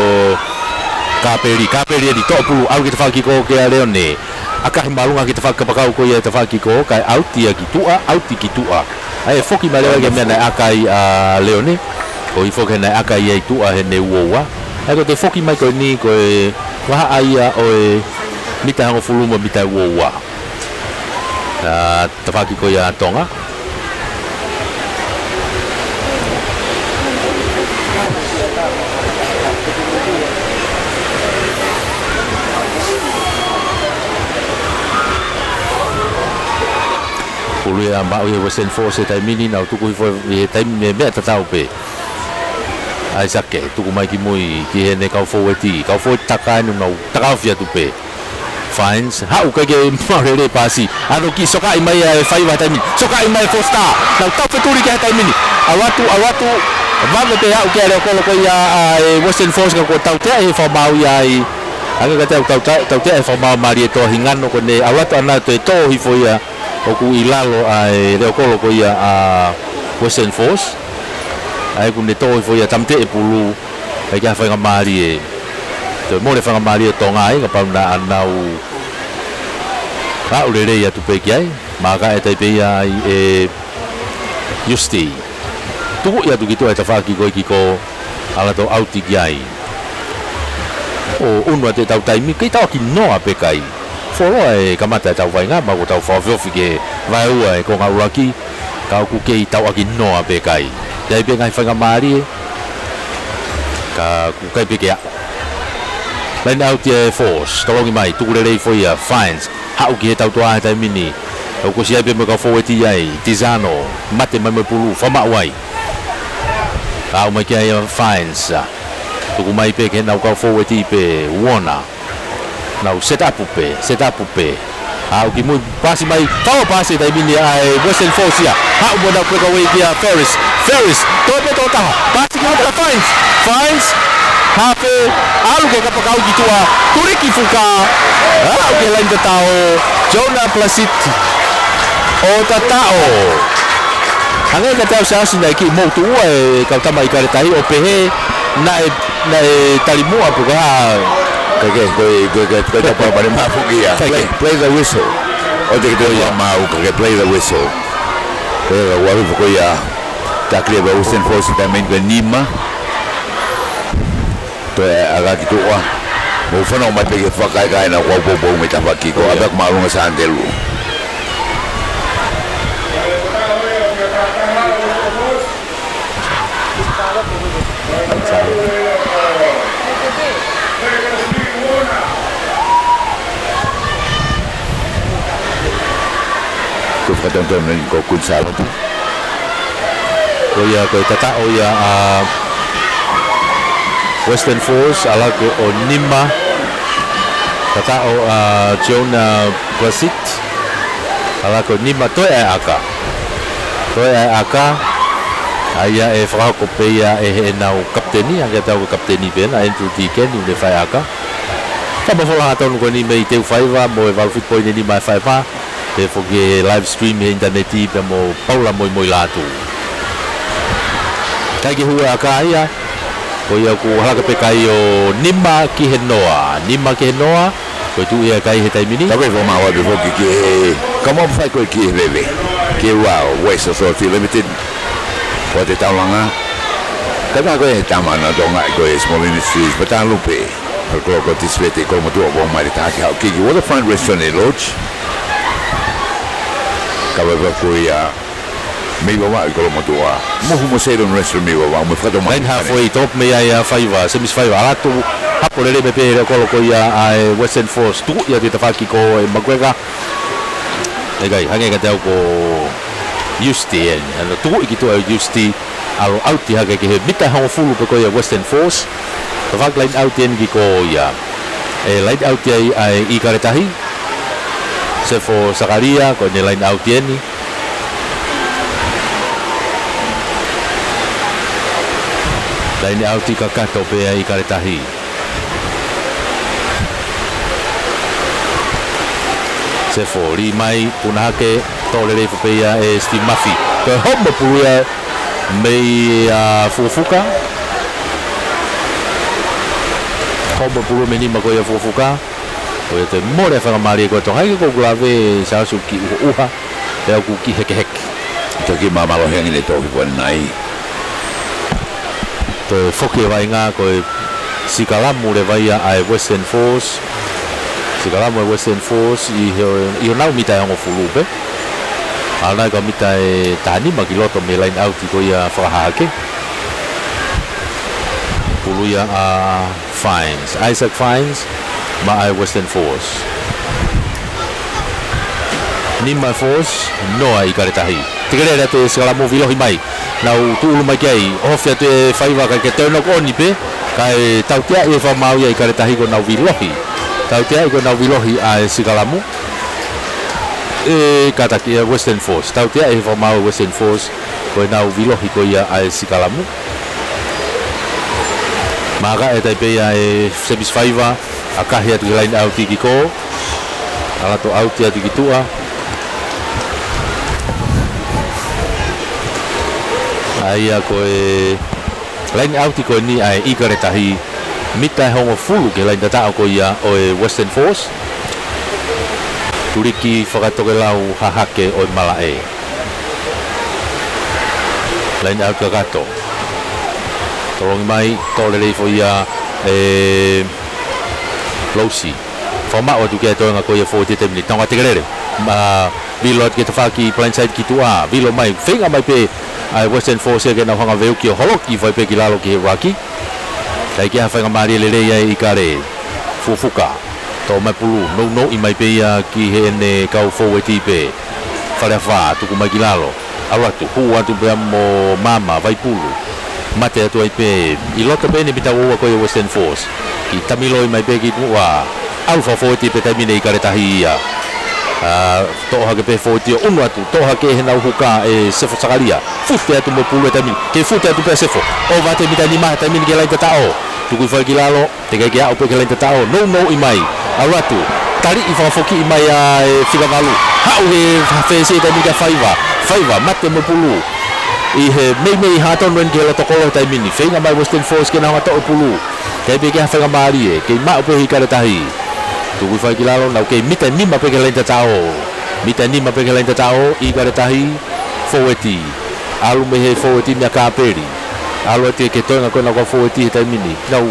Kapeli, Kapeli eni toʻo pulu, ʻalu ki he tafaʻaki ko ē ʻa Leone. ʻAkahi māʻolunga ki he tafaʻaki kapakau ko ia e tafaʻaki ko ē, kae ʻauti ia ki tuʻa, ʻauti ki tuʻa. ʻA ia foki mai leva ki he meʻa naʻe ʻaka ai ʻa Leone. Ko e foki naʻe ʻaka ai ʻi tuʻa heʻene ua ua. ʻA ia ko e toe foki mai ko eni ko e vahaʻa ia ʻo e mita hongofulu mo e mita ua ua. ʻA, tafaʻaki ko ia ʻa Tonga. Pulu ia maʻu ʻe he Western Force he taimi ni, nau tuku hifo ʻi he taimi meʻa tatau pē. ʻAisake, tuku mai ki mui, ki heʻene kau fōueti, kau fōueti taka ʻeni, nau taka ofi atu pē. Fines, haʻu kae ke maʻu lelei e paasi. ʻAno kiʻi sokaʻi mai ʻa e faiva he taimi ni. Sokaʻi mai e Foster. Nau tau fetuli ki he taimi ni. ʻAlu atu, ʻalu atu. Vave pē haʻu ki he leʻo kolo ko ia ʻa e Western Force ka kuo tautea ʻe he fakamaau ia ai. Hangē kiate au tautea, tautea ʻe he fakamaau mālie toa hingano ko ʻene ʻalu atu ʻana toe tō hifo ia ʻoku ʻi lalo ʻa e leʻo kolo ko ia ʻa Western Force. ʻA ia kuo ne tō hifo ia tamateʻe pulu. ʻIkai ke ʻi ai ha faingamālie. Toe mole faingamālie ʻa Tonga ai, kapau naʻa nau aʻu lelei atu pē ki ai, maka e tai pē ia ai ʻe Justi. Tuku ia atu ki tuʻa e tafaʻaki ko ē ki ko ʻAlato ʻauti ki ai. ʻO ʻunu atu ʻetau taimi, kei tauʻaki noa pē kai. Fuoloa e kamata ʻetau vaʻinga, mahalo kuo tau fakaofiofi ki he vaeua e konga ʻuluaki, ka ʻoku kei tauʻaki noa pē kai. ʻI ai pē ngaahi faingamālie, ka ʻoku ʻikai pē ke aʻu. Laine ʻauti e Force, tolongi mai, tuku lelei foʻi ia, Fines, haʻu ki he tautoa he taimi ni. ʻOku ʻosi ʻi ai pē mo e kau fōueti ai, Tizano, mate mai mo e pulu, fakamaʻu ai. Aʻu mai ki ai ʻa Fines, tuku mai pē ki heʻenau kau fōueti pē, Uona. Nau set up pē, set up pē. Aʻu ki mui paasi mai, fau paasi taimi ni ʻa e Western Force ia. Haʻu mo nau breakaway kia Ferris. Ferris, tō pē tō taha. Paasi ki mui kia Fines. Fines, hape, ʻalu ki he kapakau ki tuʻa. Tuliki fuka. Aʻu ki he laini tatau. Jonah Plasit. ʻO tatau. Hangē kiate au Siaosi naʻe kiʻi mou tuʻua e kau tama ʻIkale Tahi ʻo pehē naʻe, naʻe talimuʻa pē ko e hā. Kae kehe, ko e, ko e, ko e, ko e tapa mane mafuki ia. Kae kehe. Play, play the whistle. ʻOua te ke toe maau, kae kehe, play the whistle. Ko e ʻuhinga ko ia. Takele ʻa e Western Force taimi ni ko e nima. Toe ʻaka ki tuʻa. Mou fanongo mai pē ki he fakakaikaina ʻoku poupou mei he tafaʻaki ko ia. ʻApiako Māʻolunga Sandelu. Ko e fakatonutonu eni ko Kuini Sālote. Ko ia ko e tataʻo ia ʻa Western Force, ʻalu hake ʻo nima. Tataʻo ʻa Jonah Plasit, ʻalu hake ʻo nima, toe ʻa e ʻaka. Toe ʻa e ʻaka. ʻA ia ʻe fakahoko pē ia ʻe heʻenau kapiteni, ʻa ia ko e kapiteni pē ena, Andrew Deacon, ʻoku ne fai ʻaka. Ka mafola hangatonu ko eni mei Teufaiva, mo e valu fitu poini nima ʻa e Faiva. Pehē foki ki he live stream he ʻinitaneti pea mo Paula Moimoi Lātū. Kai ke hū ʻa e ʻaka ia, ko ia ʻoku ʻalu hake pē kai ʻo nima ki he noa, nima ki he noa, ko e tuʻu ia kai he taimi ni. Tau ke fo ma wa before ki ki he, ka mo fai ko e ki he veve, ki he ua ʻo West Authority Limited, ko e taulanga, ka tā ko e tama na tonga ko e Small Industries, Patalupe, Patalupe ko Tisipeti, Kolomotuʻa, Vomai, Tahaki, Haʻu Kiki, Waterfront Restaurant and Lodge, ka vava ko ia, mei Vavaʻu ʻi Kolomotuʻa. Mohu mo Ceylon Restaurant mei Vavaʻu, mo e fakatomai. Laine hafoi, top mei ai ʻa e Faiva, Semisi Faiva, ʻalu atu, hapo lelei mai pē he leʻo kolo ko ia ʻa e Western Force, tuʻu ia ki he tafaʻaki ko e McGregor. ʻIkai, hangē kiate au ko Justi eni, ʻalu tuʻu ia ki tuʻa ʻa Justi, ʻalu ʻauti hake ki he mita hongofulu pē ko ia Western Force. Tafaʻaki laine ʻauti eni ki ko ia. ʻE laine ʻauti ai ʻa e ʻIkale Tahi. Sefo Sakalia, ko ʻene laine ʻauti eni. Laine ʻauti kakato pē ʻa e ʻIkale Tahi. Sefo, lī mai, puna hake, tō lelei foki pē ia ʻe Steve Murphy. Ko e homo pulu ia mei ʻa Fukofuka. Homo pulu mei nima ko ia Fukofuka. Ko ia te mole ʻa e faingamālie ko e Tonga, ʻikai ke u lave Sālote ʻoku kiʻi ʻuha ʻuha, pea ʻoku kiʻi hekeheke. Toki māmālohi ange ʻene tohi puani nai. Toe foki e vaʻinga ko e sikalamu leva ia ʻa e Western Force. Sikalamu ʻa e Western Force ʻi he, ʻi honau mita ʻe hongofulu pē. ʻAlu nai ka mita ʻe tahanima ki loto mei he laine ʻauti ko ia fakahahake. Pulu ia ʻa Fines, Isaac Fines, maʻa e Western Force. Nima Force, noa ʻIkale Tahi. Tekelele atu e sikalamu, vilohi mai. Nau tūʻulu mai ki ai, ofi atu e Faiva kae ke toe knock on pē, kae tauteaʻi e fakamaau ia ʻIkale Tahi ko ʻenau vilohi. Tauteaʻi ko ʻenau vilohi ʻa e sikalamu. ʻE kātaki ʻe Western Force. Tauteaʻi e fakamaau ʻa e Western Force, ko ʻenau vilohi ko ia ʻa e sikalamu. Maaka e tai pē ia ʻe Semisi Faiva, ʻakahi atu ki he laine ʻauti ki kō. ʻAlu atu ʻauti atu ki tuʻa. ʻA ia ko e laine ʻauti ko eni ʻa e ʻIkale Tahi, mita ʻe hongofulu ki he laine tataʻo ko ia ʻo e Western Force. Tuliki fakatokelau hahake ʻo e malaʻe. Laine ʻauti kakato. Tolongi mai, tō lelei foki ia ʻe Lousi. Fakamaʻu atu ki he toenga ko ia fōueti he taimi ni. Taunga tekelele. Ma, vilo atu ki he tafaʻaki blindside ki tuʻa. Vilo mai, feinga mai pē ʻa e Western Force ke nau hanga veuki ʻo holoki fai pē ki lalo ki he ruaki. Kae ʻikai ke ʻi ai ha faingamālie lelei ai ʻIkale. Fukofuka. Toʻo mai pulu, nounou mai pē ia ki heʻene kau fōueti pē. Faleafa, tuku mai ki lalo. ʻAlu atu, hū atu pea mo Mama, Vaipulu. Mate atu ai pē, ʻi loto pē ʻene mita ua ua ko ia Western Force. Kiʻi tamiloi mai pē ki tuʻa. ʻAlu fakafōueti pē taimi ni ʻIkale Tahi ia. ʻA, toʻo hake pē fōueti ʻo ʻunu atu, toʻo hake heʻenau huka ʻe Sefo Sakalia. Fute atu mo e pulu he taimi ni. Kei fute atu pē ʻa Sefo. ʻOku ʻi ai e mita ʻe nima he taimi ni ki he laine tataʻo. Tuku hifo ki lalo. Teʻeki ke aʻu pē ki he laine tataʻo, nounou mai. ʻAlu atu. Taliʻi fakafoki mai ʻa e fika valu. Haʻu he fesi he taimi ni kia Faiva. Faiva, mate mo e pulu. ʻI he meimei hangatonu eni ki he loto kolo he taimi ni. Feinga mai Western Force ke nau hanga toʻo e pulu. Kae ʻikai pē ke ʻi ai ha faingamālie. Kei maʻu pē ʻe ʻIkale Tahi. Tuku hifo ki lalo, nau kei mita ʻe nima pē ki he laine tataʻo. Mita ʻe nima pē ki he laine tataʻo, ʻIkale Tahi. Fōueti. ʻAlu mei he fōueti meia Kapeli. ʻAlu atu ki he toenga ko ena ko e fōueti he taimi ni. Nau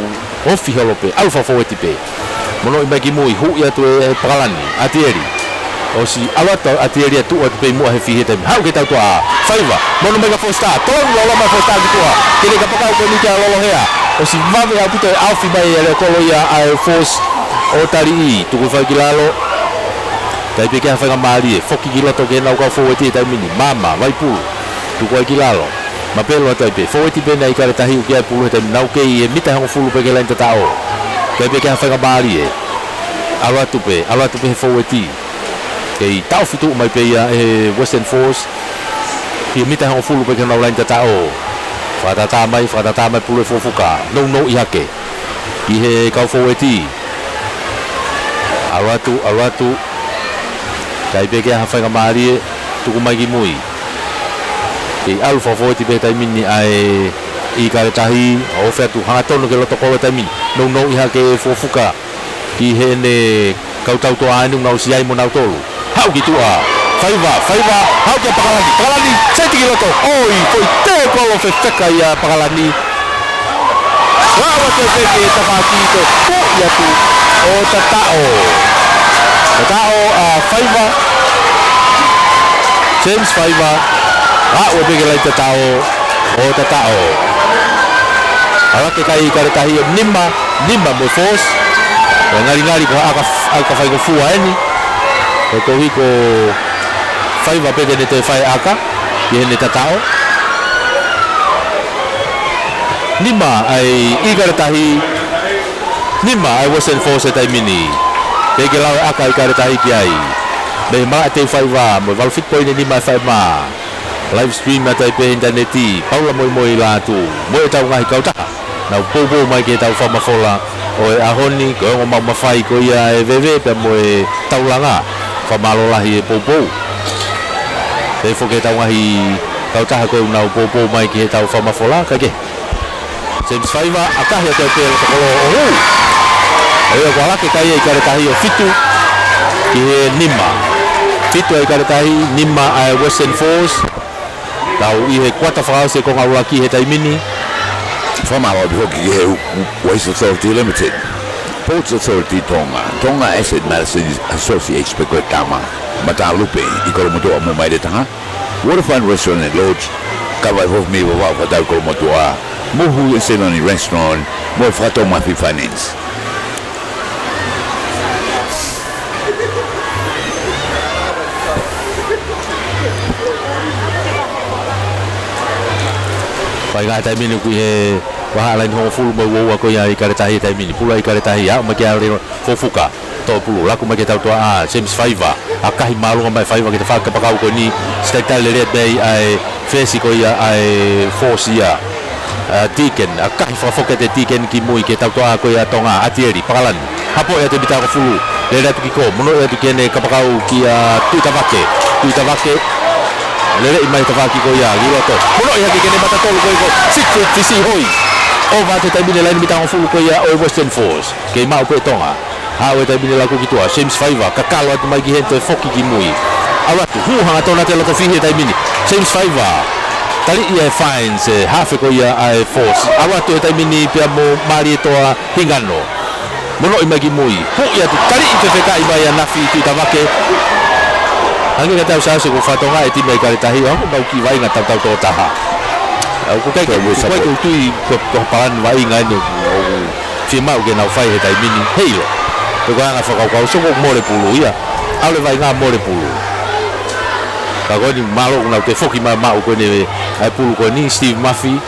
ofi holo pē. ʻAlu fakafōueti pē. Monoʻi mai ki mui. Huʻi atu ʻe Pakalani. ʻAtieli. ʻOsi ʻalu atu ʻa Tieli ʻo tuʻu atu pē ʻi muʻa he fihi he taimi ni. Haʻu ki he tautolu ʻa Faiva. Mono mai kia Fositā. Tolongi lolo mai Fositā ki tuʻa. Kei kapa kau ko eni kia lolohe. ʻOsi vave ʻaupito e ʻaofi mai ʻe Leokolo ia ʻa e Force ʻo taliʻi. Tuku fai ki lalo. Kai pē ke ha faingamālie. Foki ki loto ki heʻenau kau fōueti he taimi ni. Mama, Vaipulu. Tuku ai ki lalo. Mapelo atu ai pē. Fōueti pē ʻa ʻIkale Tahi ʻoku ʻi ai e pulu he taimi ni. Nau kei he mita hongofulu pē ki he laini tataʻo. Kai pē ke ha faingamālie. ʻAlu atu pē, ʻalu atu pē he fōueti. Kei taʻofi tuʻu mai pē ia ʻe he Western Force. Ki he mita hongofulu pē ki honau laini tataʻo. Fakatātā mai, fakatātā mai pulu ʻe Fukofuka. Nounou ʻi hake. Ki he kau fōueti. ʻAlu atu, ʻalu atu. Kai pē ke ha faingamālie. Tuku mai ki mui. Kei ʻalu fakafōueti pē he taimi ni ʻa e ʻIkale Tahi. ʻOfa atu hangatonu ki loto kolo he taimi ni. Nounou ʻi hake Fukofuka. Ki heʻene kau tautoʻa ʻa eni ʻoku nau ʻosi ʻi ai mo nautolu. Haʻu ki tuʻa. Faiva, Faiva, haʻu kia Pakalani. Pakalani, seti ki loto. ʻOi, foʻi tēkolo fefeka ia Pakalani. Lava ke peke tafaʻaki toe puʻi atu ʻo tataʻo. Tataʻo ʻa Faiva. James Faiva. Lava ke peke laini tataʻo ʻo tataʻo. ʻAlu atu e kai ʻIkale Tahi ʻo nima, nima mo e Force. ʻOku ngalingali ko e ʻaka, ʻaka faingofua eni. Ko e kovi ko Faiva pē te ne toe fai ʻaka. Ki heʻene tataʻo. Nima ʻa e ʻIkale Tahi. Nima ʻa e Western Force he taimi ni. Pea ke lau e ʻaka ʻIkale Tahi ki ai. Mei he malaʻe teu faiva mo e valu fitu poini nima e fai mā. Live stream atu ai pē he ʻinitaneti, Paula Moimoi Lātū, mo ʻetau ngaahi kautaha. Nau poupou mai ki heʻetau fakamafola ʻo e ʻaho ni, ko e ongo maʻu mafai ko ia ʻe Veve, pea mo e taulanga. Fakamālō lahi e poupou. Pea foki ʻetau ngaahi kautaha ko ē ʻoku nau poupou mai ki heʻetau fakamafola, kae kehe. James Faiva, ʻakahi atu ai pē loto kolo ʻo hū. ʻA ia ko e laka e kai ʻa ʻIkale Tahi ʻo fitu ki he nima. Fitu ʻa ʻIkale Tahi, nima ʻa e Western Force. Tau ʻi he kuata fakaʻosi e konga ʻuluaki he taimi ni. Fakamālō atu foki ki he Waste Authority Limited. Ports Authority Tonga. Tonga Asset Management Associates pe ko e TAMA. Matālupe ʻi Kolomotuʻa mo Maile Taha. Waterfront Restaurant and Lodge, Kavai Hof Mei Vavau Fatau Kolomotuʻa, Muhu and Senani Restaurant, mo e Fakatau Mafi Finance. Fai ngaahi taimi ni ʻoku ʻi he vahaʻa laini hongofulu mo e uaua ko ia ʻa ʻIkale Tahi he taimi ni. Pulu ʻa ʻIkale Tahi, aʻu mai kia Fukofuka. Tō pulu, laku mai ki he tautoʻa, James Faiva, ʻakahi māʻolunga mai Faiva ki he tafaʻaki kapakau ko eni, sitaitali lelei pē ʻa e fesi ko ia ʻa e Force ia. ʻA Deacon, ʻakahi fakafoki atu ʻe Deacon ki mui ki he tautoʻa ko ia Tonga, ʻa Tieli, Pakalani. Hapoʻi atu e mita hongofulu, lele atu ki kō, monoʻi atu ki heʻene kapakau kia Tuʻitavake. Tuʻitavake, leleʻi mai tafaʻaki ko ia, ki loto. Monoʻi hake ki heʻene mata tolu ko ia ko Siegfried Fisi Hoi. ʻOfa atu he taimi ni laini mita hongofulu ko ia ʻo e Western Force. Kei maʻu pē Tonga. Haʻu he taimi ni laku ki tuʻa, James Faiva, kakalo atu mai ki heni toe foki ki mui. ʻAlu atu, hū hangatonu atu e loto fihi he taimi ni. James Faiva, taliʻi ʻe Fines, e hafe ko ia ʻa e Force. ʻAlu atu he taimi ni pea mo Malietoa Hingano. Monoʻi mai ki mui. Huʻi atu, taliʻi fefekaʻi mai ʻa Nafi Tuʻitavake. Hangē ka tau sāse ko Fatonga e timi ʻa ʻIkale Tahi, ʻoku nau kiʻi vaʻinga tautau tō taha. ʻOku ʻikai ke, ʻoku ʻikai ke u tui ko, ko Pakalani vaʻinga eni ʻoku fiemaʻu ke nau fai he taimi ni, heiʻilo. Pe ko e anga fakakaukau, soko mole pulu ia. ʻAlu e vaʻinga mole pulu. Ka ko eni mālō ʻoku nau toe foki mai maʻu ko eni ʻa e pulu ko eni, Steve Murphy.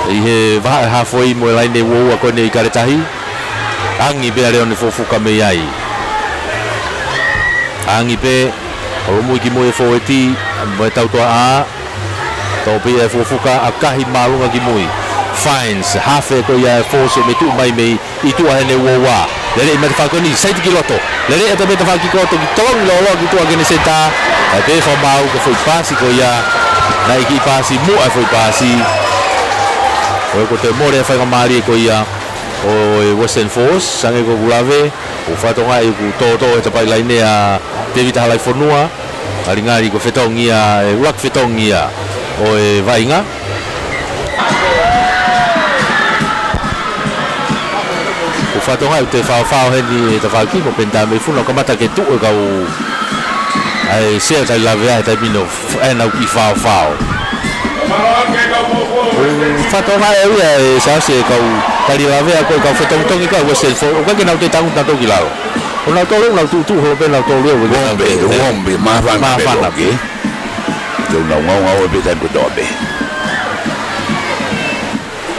ʻI he vahaʻa e hafoi mo e laine uaua ko eni ʻIkale Tahi. Angi pē ʻa Leone Fukofuka mei ai. Angi pē, holomui ki mui e fōueti, mo e tautoʻa. Tō pē ia ʻe Fukofuka, ʻakahi māʻolunga ki mui. Fines, hafe ko ia e Force mei tuʻu mai mei ʻi tuʻa heʻene uaua. Leleʻi mai tafaʻaki ko eni, saiti ki loto. Leleʻi atu mei tafaʻaki ki loto, ki tolongi loloa ki tuʻa ki heʻene senitā. Kae pehē fakamaau ko e foʻi paasi ko ia. Naʻe kiʻi paasi muʻa e foʻi paasi. ʻOku toe mole e faingamālie ko ia ʻo e Western Force, hangē ko ʻeku lave, ʻoku fakatokangaʻi ʻoku tōtō he tapaʻi laine ʻa Tēvita Halaifonua. Ngalingali ko e fetongi ia, e ʻuluaki fetongi ia ʻo e vaʻinga. ʻOku Fatongia ʻoku te faofao heni he tafaʻaki ko Penitā Meifuna, kamata ke tuʻu e kau ʻa e sea tali lavea he taimi ni ʻo f-, ʻenau kiʻi faofao. Fatongia ʻe ia ʻe Siaosi e kau tali lavea ko e kau fetongitongi kau Western Force, ʻoku ʻikai ke nau toe tangutu nautolu ki lalo. ʻOku nau tolu, nau tuʻutuʻu holo pē nautolu ia, ʻoku ʻikai ke nau Uombe, toe uombe, māfana pē māfana pē. Ke nau ngaungaue pē taimi kotoa pē.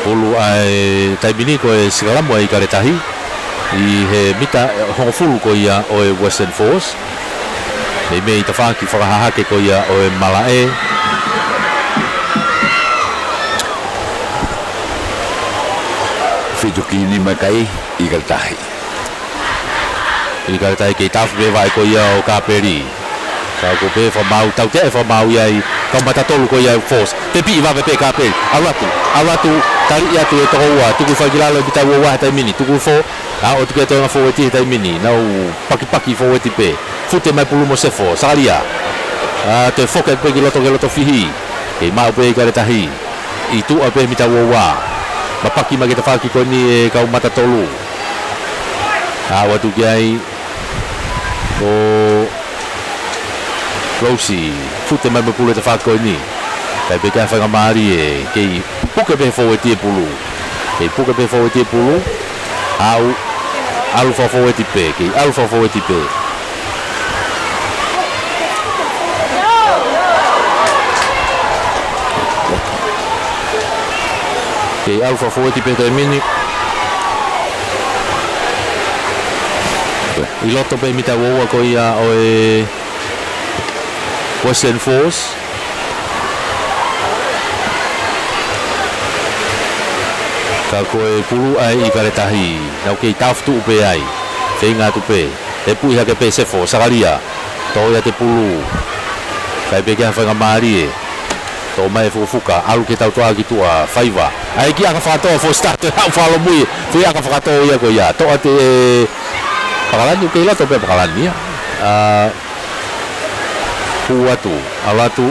Pulu ʻa e taimi ni ko e sikalamu ʻa e Kaletahi ʻi he mita hongofulu ko ia ʻo e Western Force. Mei mei tafaʻaki fakahahake ko ia ʻo e malaʻe. Fitu ki nima kai ʻi Kaletahi. ʻI Kaletahi kei tafu pē vaʻe ko ia ʻo Kapeli. Ka ko e pē fakamaau, tautea e fakamaau ia ʻa e kau mata tolu ko ia ʻa e Force. Tepiʻi vave pē Kapeli. ʻAlu atu, ʻalu atu, taliʻi atu e toko ua. Tuku hifo ki lalo e mita ua ua he taimi ni. Tuku hifo, ʻa ʻoatu ki he toenga fōueti he taimi ni. Nau pakipaki fōueti pē. Fute mai pulu mo Sefo. Sakalia. ʻA, toe foki atu pē ki loto, ki loto fihi. Kei maʻu pē ʻe Kaletahi. ʻI tuʻa pē mita ua ua. Mapaki mai ki he tafaʻaki ko eni e kau mata tolu. ʻA, ʻoatu ki ai ʻo Lousi, fute mai mo e pulu he tafaʻaki ko eni. ʻIkai pē ke ʻi ai ha faingamālie, kei puke pē he fōueti e pulu. Kei puke pē he fōueti e pulu. ʻAlu, ʻalu fakafōueti pē, kei ʻalu fakafōueti pē. Kei ʻalu fakafōueti pē he taimi ni. ʻI loto pē mita ua ua ko ia ʻo e Western Force. Ka ko e pulu ʻa e Kaletahi. Nau kei tafu tuʻu pē ai. Feinga atu pē. ʻE puʻi hake pē Sefo, Sakalia. Toʻo ia e pulu. ʻIkai pē ke ʻi ai ha faingamālie. Toʻo mai e fukafuka, ʻalu ki he tautoʻa ki tuʻa, faiva. ʻAi e kiʻi ʻaka fakatō, Force Star, toe haʻu fakalomui, kiʻi ʻaka fakatō ia ko ia. Toʻo atu ʻe Pakalani, ʻoku kei loto pē Pakalani ia. ʻA, hū atu, ʻalu atu.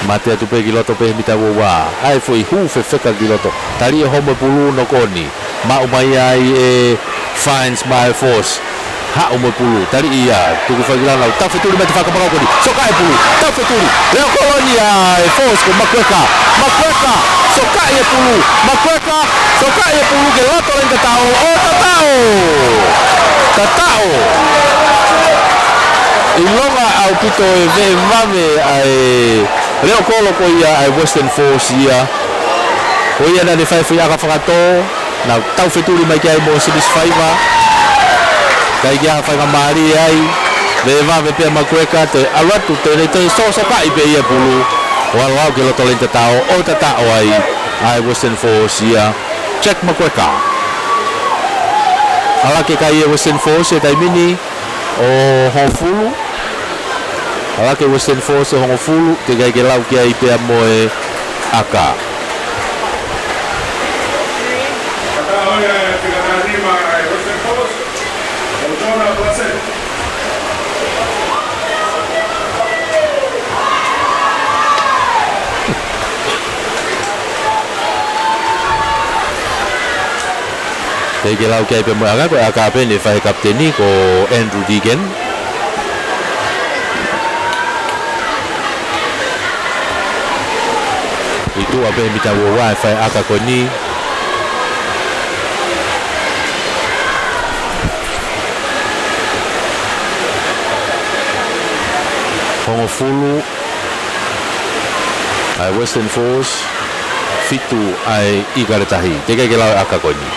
Mate atu pē ki loto pē he mita ua ua. ʻAi e foʻi hū fefeka ki loto. Taliʻi ʻe Homo e pulu, knock on. Maʻu mai ai ʻe Fines maʻa e Force. Haʻu mo e pulu. Taliʻi ia. Tuku hifo ki lalo. Taufetuli mai he tafaʻaki kapakau ko eni. Sokaʻi e pulu. Taufetuli. Leo kolo eni ʻa e Force ko Makueka. Makueka. Sokaʻi e pulu. Makueka. Sokaʻi e pulu ki loto laine tataʻo. ʻO tataʻo. Tataʻo. ʻIlonga ʻaupito e veʻe vave ʻa e leo kolo ko ia ʻa e Western Force ia. Ko ia naʻa ne fai e foʻi ʻaka fakatō. Nau taufetuli mai ki ai mo Simis Faiva. ʻIkai ke ʻi ai ha faingamālie ai. Veʻe vave pē ʻa Makueka, toe ʻalu atu, toe, toe sosokaʻi pē ia e pulu. ʻO ʻalu ʻo aʻu ki loto laine tataʻo, ʻo tataʻo ai ʻa e Western Force ia. Jack Makueka. ʻAlu hake e kai e Western Force he taimi ni ʻo hongofulu. ʻAlu hake e Western Force ʻo hongofulu, teʻeki ai ke lau ki ai pea mo e ʻaka. Teʻeki ke lau ki ai pea mo e ʻaka, ko e ʻaka pē naʻe fai ʻe he kapiteni ko Andrew Deegan. ʻI tuʻa pē he mita ua ua e fai ʻaka ko eni. Hongofulu ʻa e Western Force, fitu ʻa e Kaletahi. Teʻeki ke lau e ʻaka ko eni.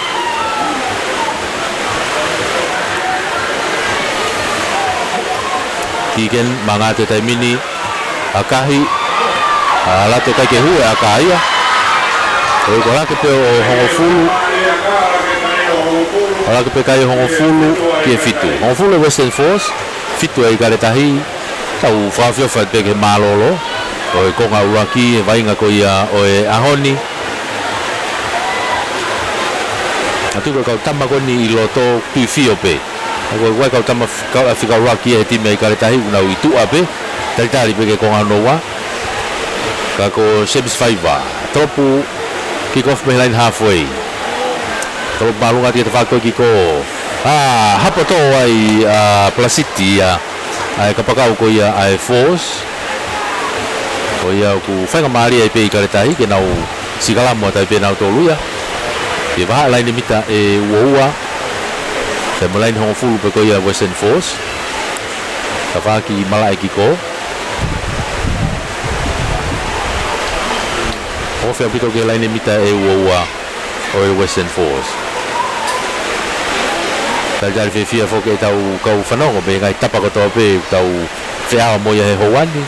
Deegan, mangata he taimi ni, ʻakahi, ʻalu atu, ʻikai ke hū e ʻaka ia. ʻOku ʻalu hake pē ʻo hongofulu. ʻAlu hake pē kai ʻo hongofulu ki he fitu. Hongofulu e Western Force, fitu e Kaletahi. Tau fakaʻofoʻofa pē ki he mālōlō ʻo e konga ʻuluaki, e vaʻinga ko ia ʻo e ʻaho ni. ʻA, tuku e kau tama ko eni ʻi loto, tuifio pē. ʻA, ko e kau tama f-, kau, ʻa, fika ʻuluaki he timi ʻa e Kaletahi, ʻoku nau ʻi tuʻa pē. Talitali pē ki he konga hono ua. Ka ko Simis Faiva. Tolopu, kick off mei he line halfway. Tolo māʻolunga atu ki he tafaʻaki ko ē kiko. ʻA, hapo tō ai ʻa Palasiti ia ʻa e kapakau ko ia ʻa e Force. Ko ia ʻoku faingamālie ai pē ʻIkale Tahi ke nau sikalamu atu ai pē nautolu ia. Ke vahaʻa laine mita ʻe uaua. Pea mo e laine hongofulu pē ko ia Western Force. Tafaʻaki malaʻe kiko. Ofi ʻaupito ki he laine mita ʻe uaua ʻo e Western Force. Talitali fiefia foki ʻetau kau fanongo mei he ngaahi tapa kotoa pē ʻoku tau feʻao mo ia he houa ni.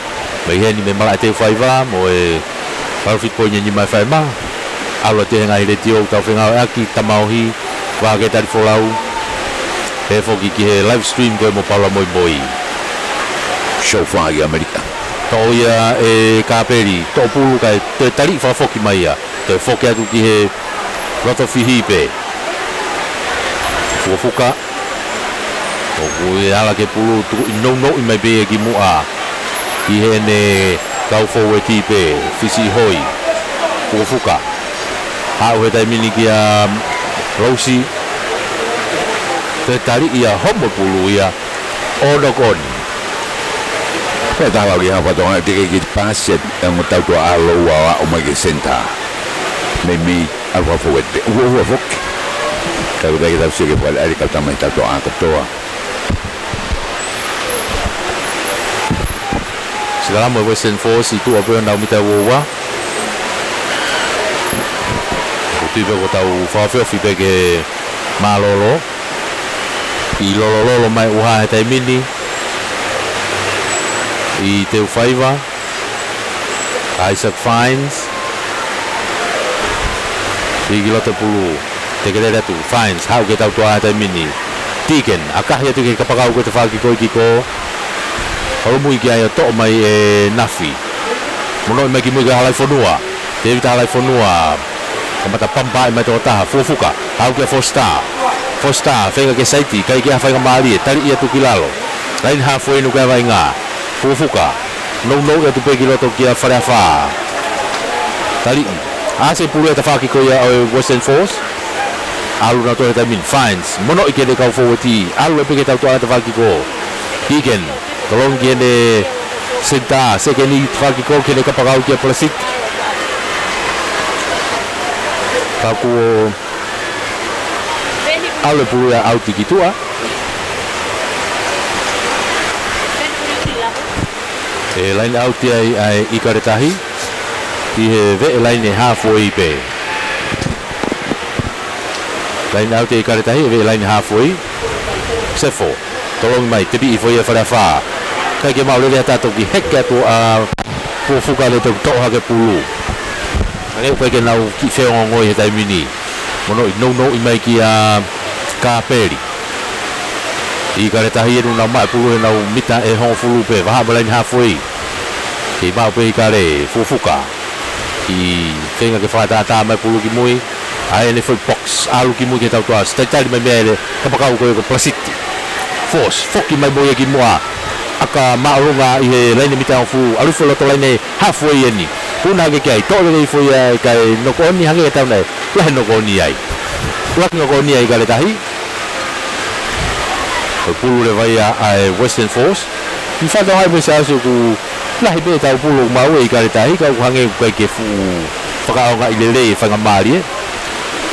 Mei heni mei malaʻe Teufaiva mo e Palofiti Point ʻe nima ʻe fai mā. ʻAlu atu he ngaahi letiō ʻoku tau fengāueʻaki, Tamaohi, Vahake Talifolau. Pehē foki ki he live stream ko ē mo Paula Moimoi. Show fā ʻi ʻAmelika. Toʻo ia ʻe Kapeli, toʻo pulu kae toe taliʻi fakafoki mai ia. Toe foki atu ki he loto fihi pē. Fukofuka. ʻOku ʻi ai ala ke pulu, tukuʻi nounou mai pē ia ki muʻa. ʻI heʻene kau fōueti pē, Fisi ʻIhoi. Fukofuka. Haʻu he taimi ni kia Lousi. Toe taliʻi ia, homo pulu ia ʻo knock on. Ko e taha lau ki he hanga fakatonga, teʻeki ke paasi ʻa e ongo tautua ʻa Loua ʻo aʻu mai ki he senitā. Meimei ʻalu fakafoʻou atu pē. Uaua foki. Ka ko e taha ke tau sio ki he fale ʻa e kau tama he tautua ʻa kotoa. Sikalamu ʻa e Western Force ʻi tuʻa pē ʻo nau mita uaua. ʻOku tui pē ʻoku tau fakaofiofi pē ke mālōlō. ʻI lolololo mai ʻuha he taimi ni. ʻI Teufaiva. Isaac Fines. ʻI ki loto pulu. Tekelele atu. Fines. Haʻu ki he tautua he taimi ni. Deacon. ʻAkahi atu ki he kapakau ko e tafaʻaki ko ē kiko. Holomui ki ai ʻo toʻo mai ʻe Nafi. Monoʻi mai ki mui kia Halaifonua. Tēvita Halaifonua. Kamata pampaʻi mai tokotaha, Fukofuka, haʻu kia Fositā. Fositā, feinga ke saiti, ʻikai ke ʻi ai ha faingamālie, taliʻi atu ki lalo. Laine haafuei ʻoku ʻikai vaʻinga. Fukofuka, nounou atu pē ki loto kia Faleafā. Taliʻi, ʻasi e pulu ʻa e tafaʻaki ko ia ʻo e Western Force. ʻAlu nautolu he taimi ni, Fines, monoʻi ki heʻene kau fōueti, ʻalu ai pē ki he tautua ʻa e tafaʻaki ko. Deacon, tolongi ki heʻene senitā, sekeni tafaʻaki ko ē ki heʻene kapakau kia Palasiti. Ka kuo ʻalu e pulu ia ʻauti ki tuʻa. ʻE laine ʻauti ai ʻa e ʻIkale Tahi. ʻI he veʻe laine haafuei pē. Laine ʻauti ʻa e ʻIkale Tahi, veʻe laine haafuei. Sefo. Tolongi mai, tepiʻi foʻi ʻe Faleafā. ʻIkai ke maʻu lelei ha taha toki heke atu ʻa Fukofuka ne toki toʻo hake pulu. Hangē ʻoku ʻikai ke nau kiʻi feongoongoi he taimi ni. Monoʻi, nounou mai kia Kapeli. ʻIkale Tahi ʻoku nau maʻu e pulu he nau mita ʻe hongofulu pē, vahaʻa mo e laine haafuei. Kei maʻu pē ʻe ʻIkale, Fukofuka. ʻI feinga ke fakatātā mai pulu ki mui. ʻAi ʻene foʻi box, ʻalu ki mui ki he tautua, talitali mai mei ai e kapakau ko ē ko Palasiti. Force, foki mai mo ia ki muʻa. ʻAka māʻolunga ʻi he laine mita hongofulu, ʻalu foʻi loto laine haafuei eni. Puna hake ki ai, toʻo lelei foʻi ia kae knock on hangē ʻoku tau nai. Lahi e knock on ai. Lahi e knock on ai ʻa e ʻIkale Tahi. Ko e pulu leva ia ʻa e Western Force. ʻI he fatongia ʻa e Western Force ʻoku lahi pē ʻetau pulu ʻoku maʻu ʻe ʻIkale Tahi, ka ʻoku hangē ʻoku ʻikai ke fuʻu fakaʻaongaʻi lelei e faingamālie.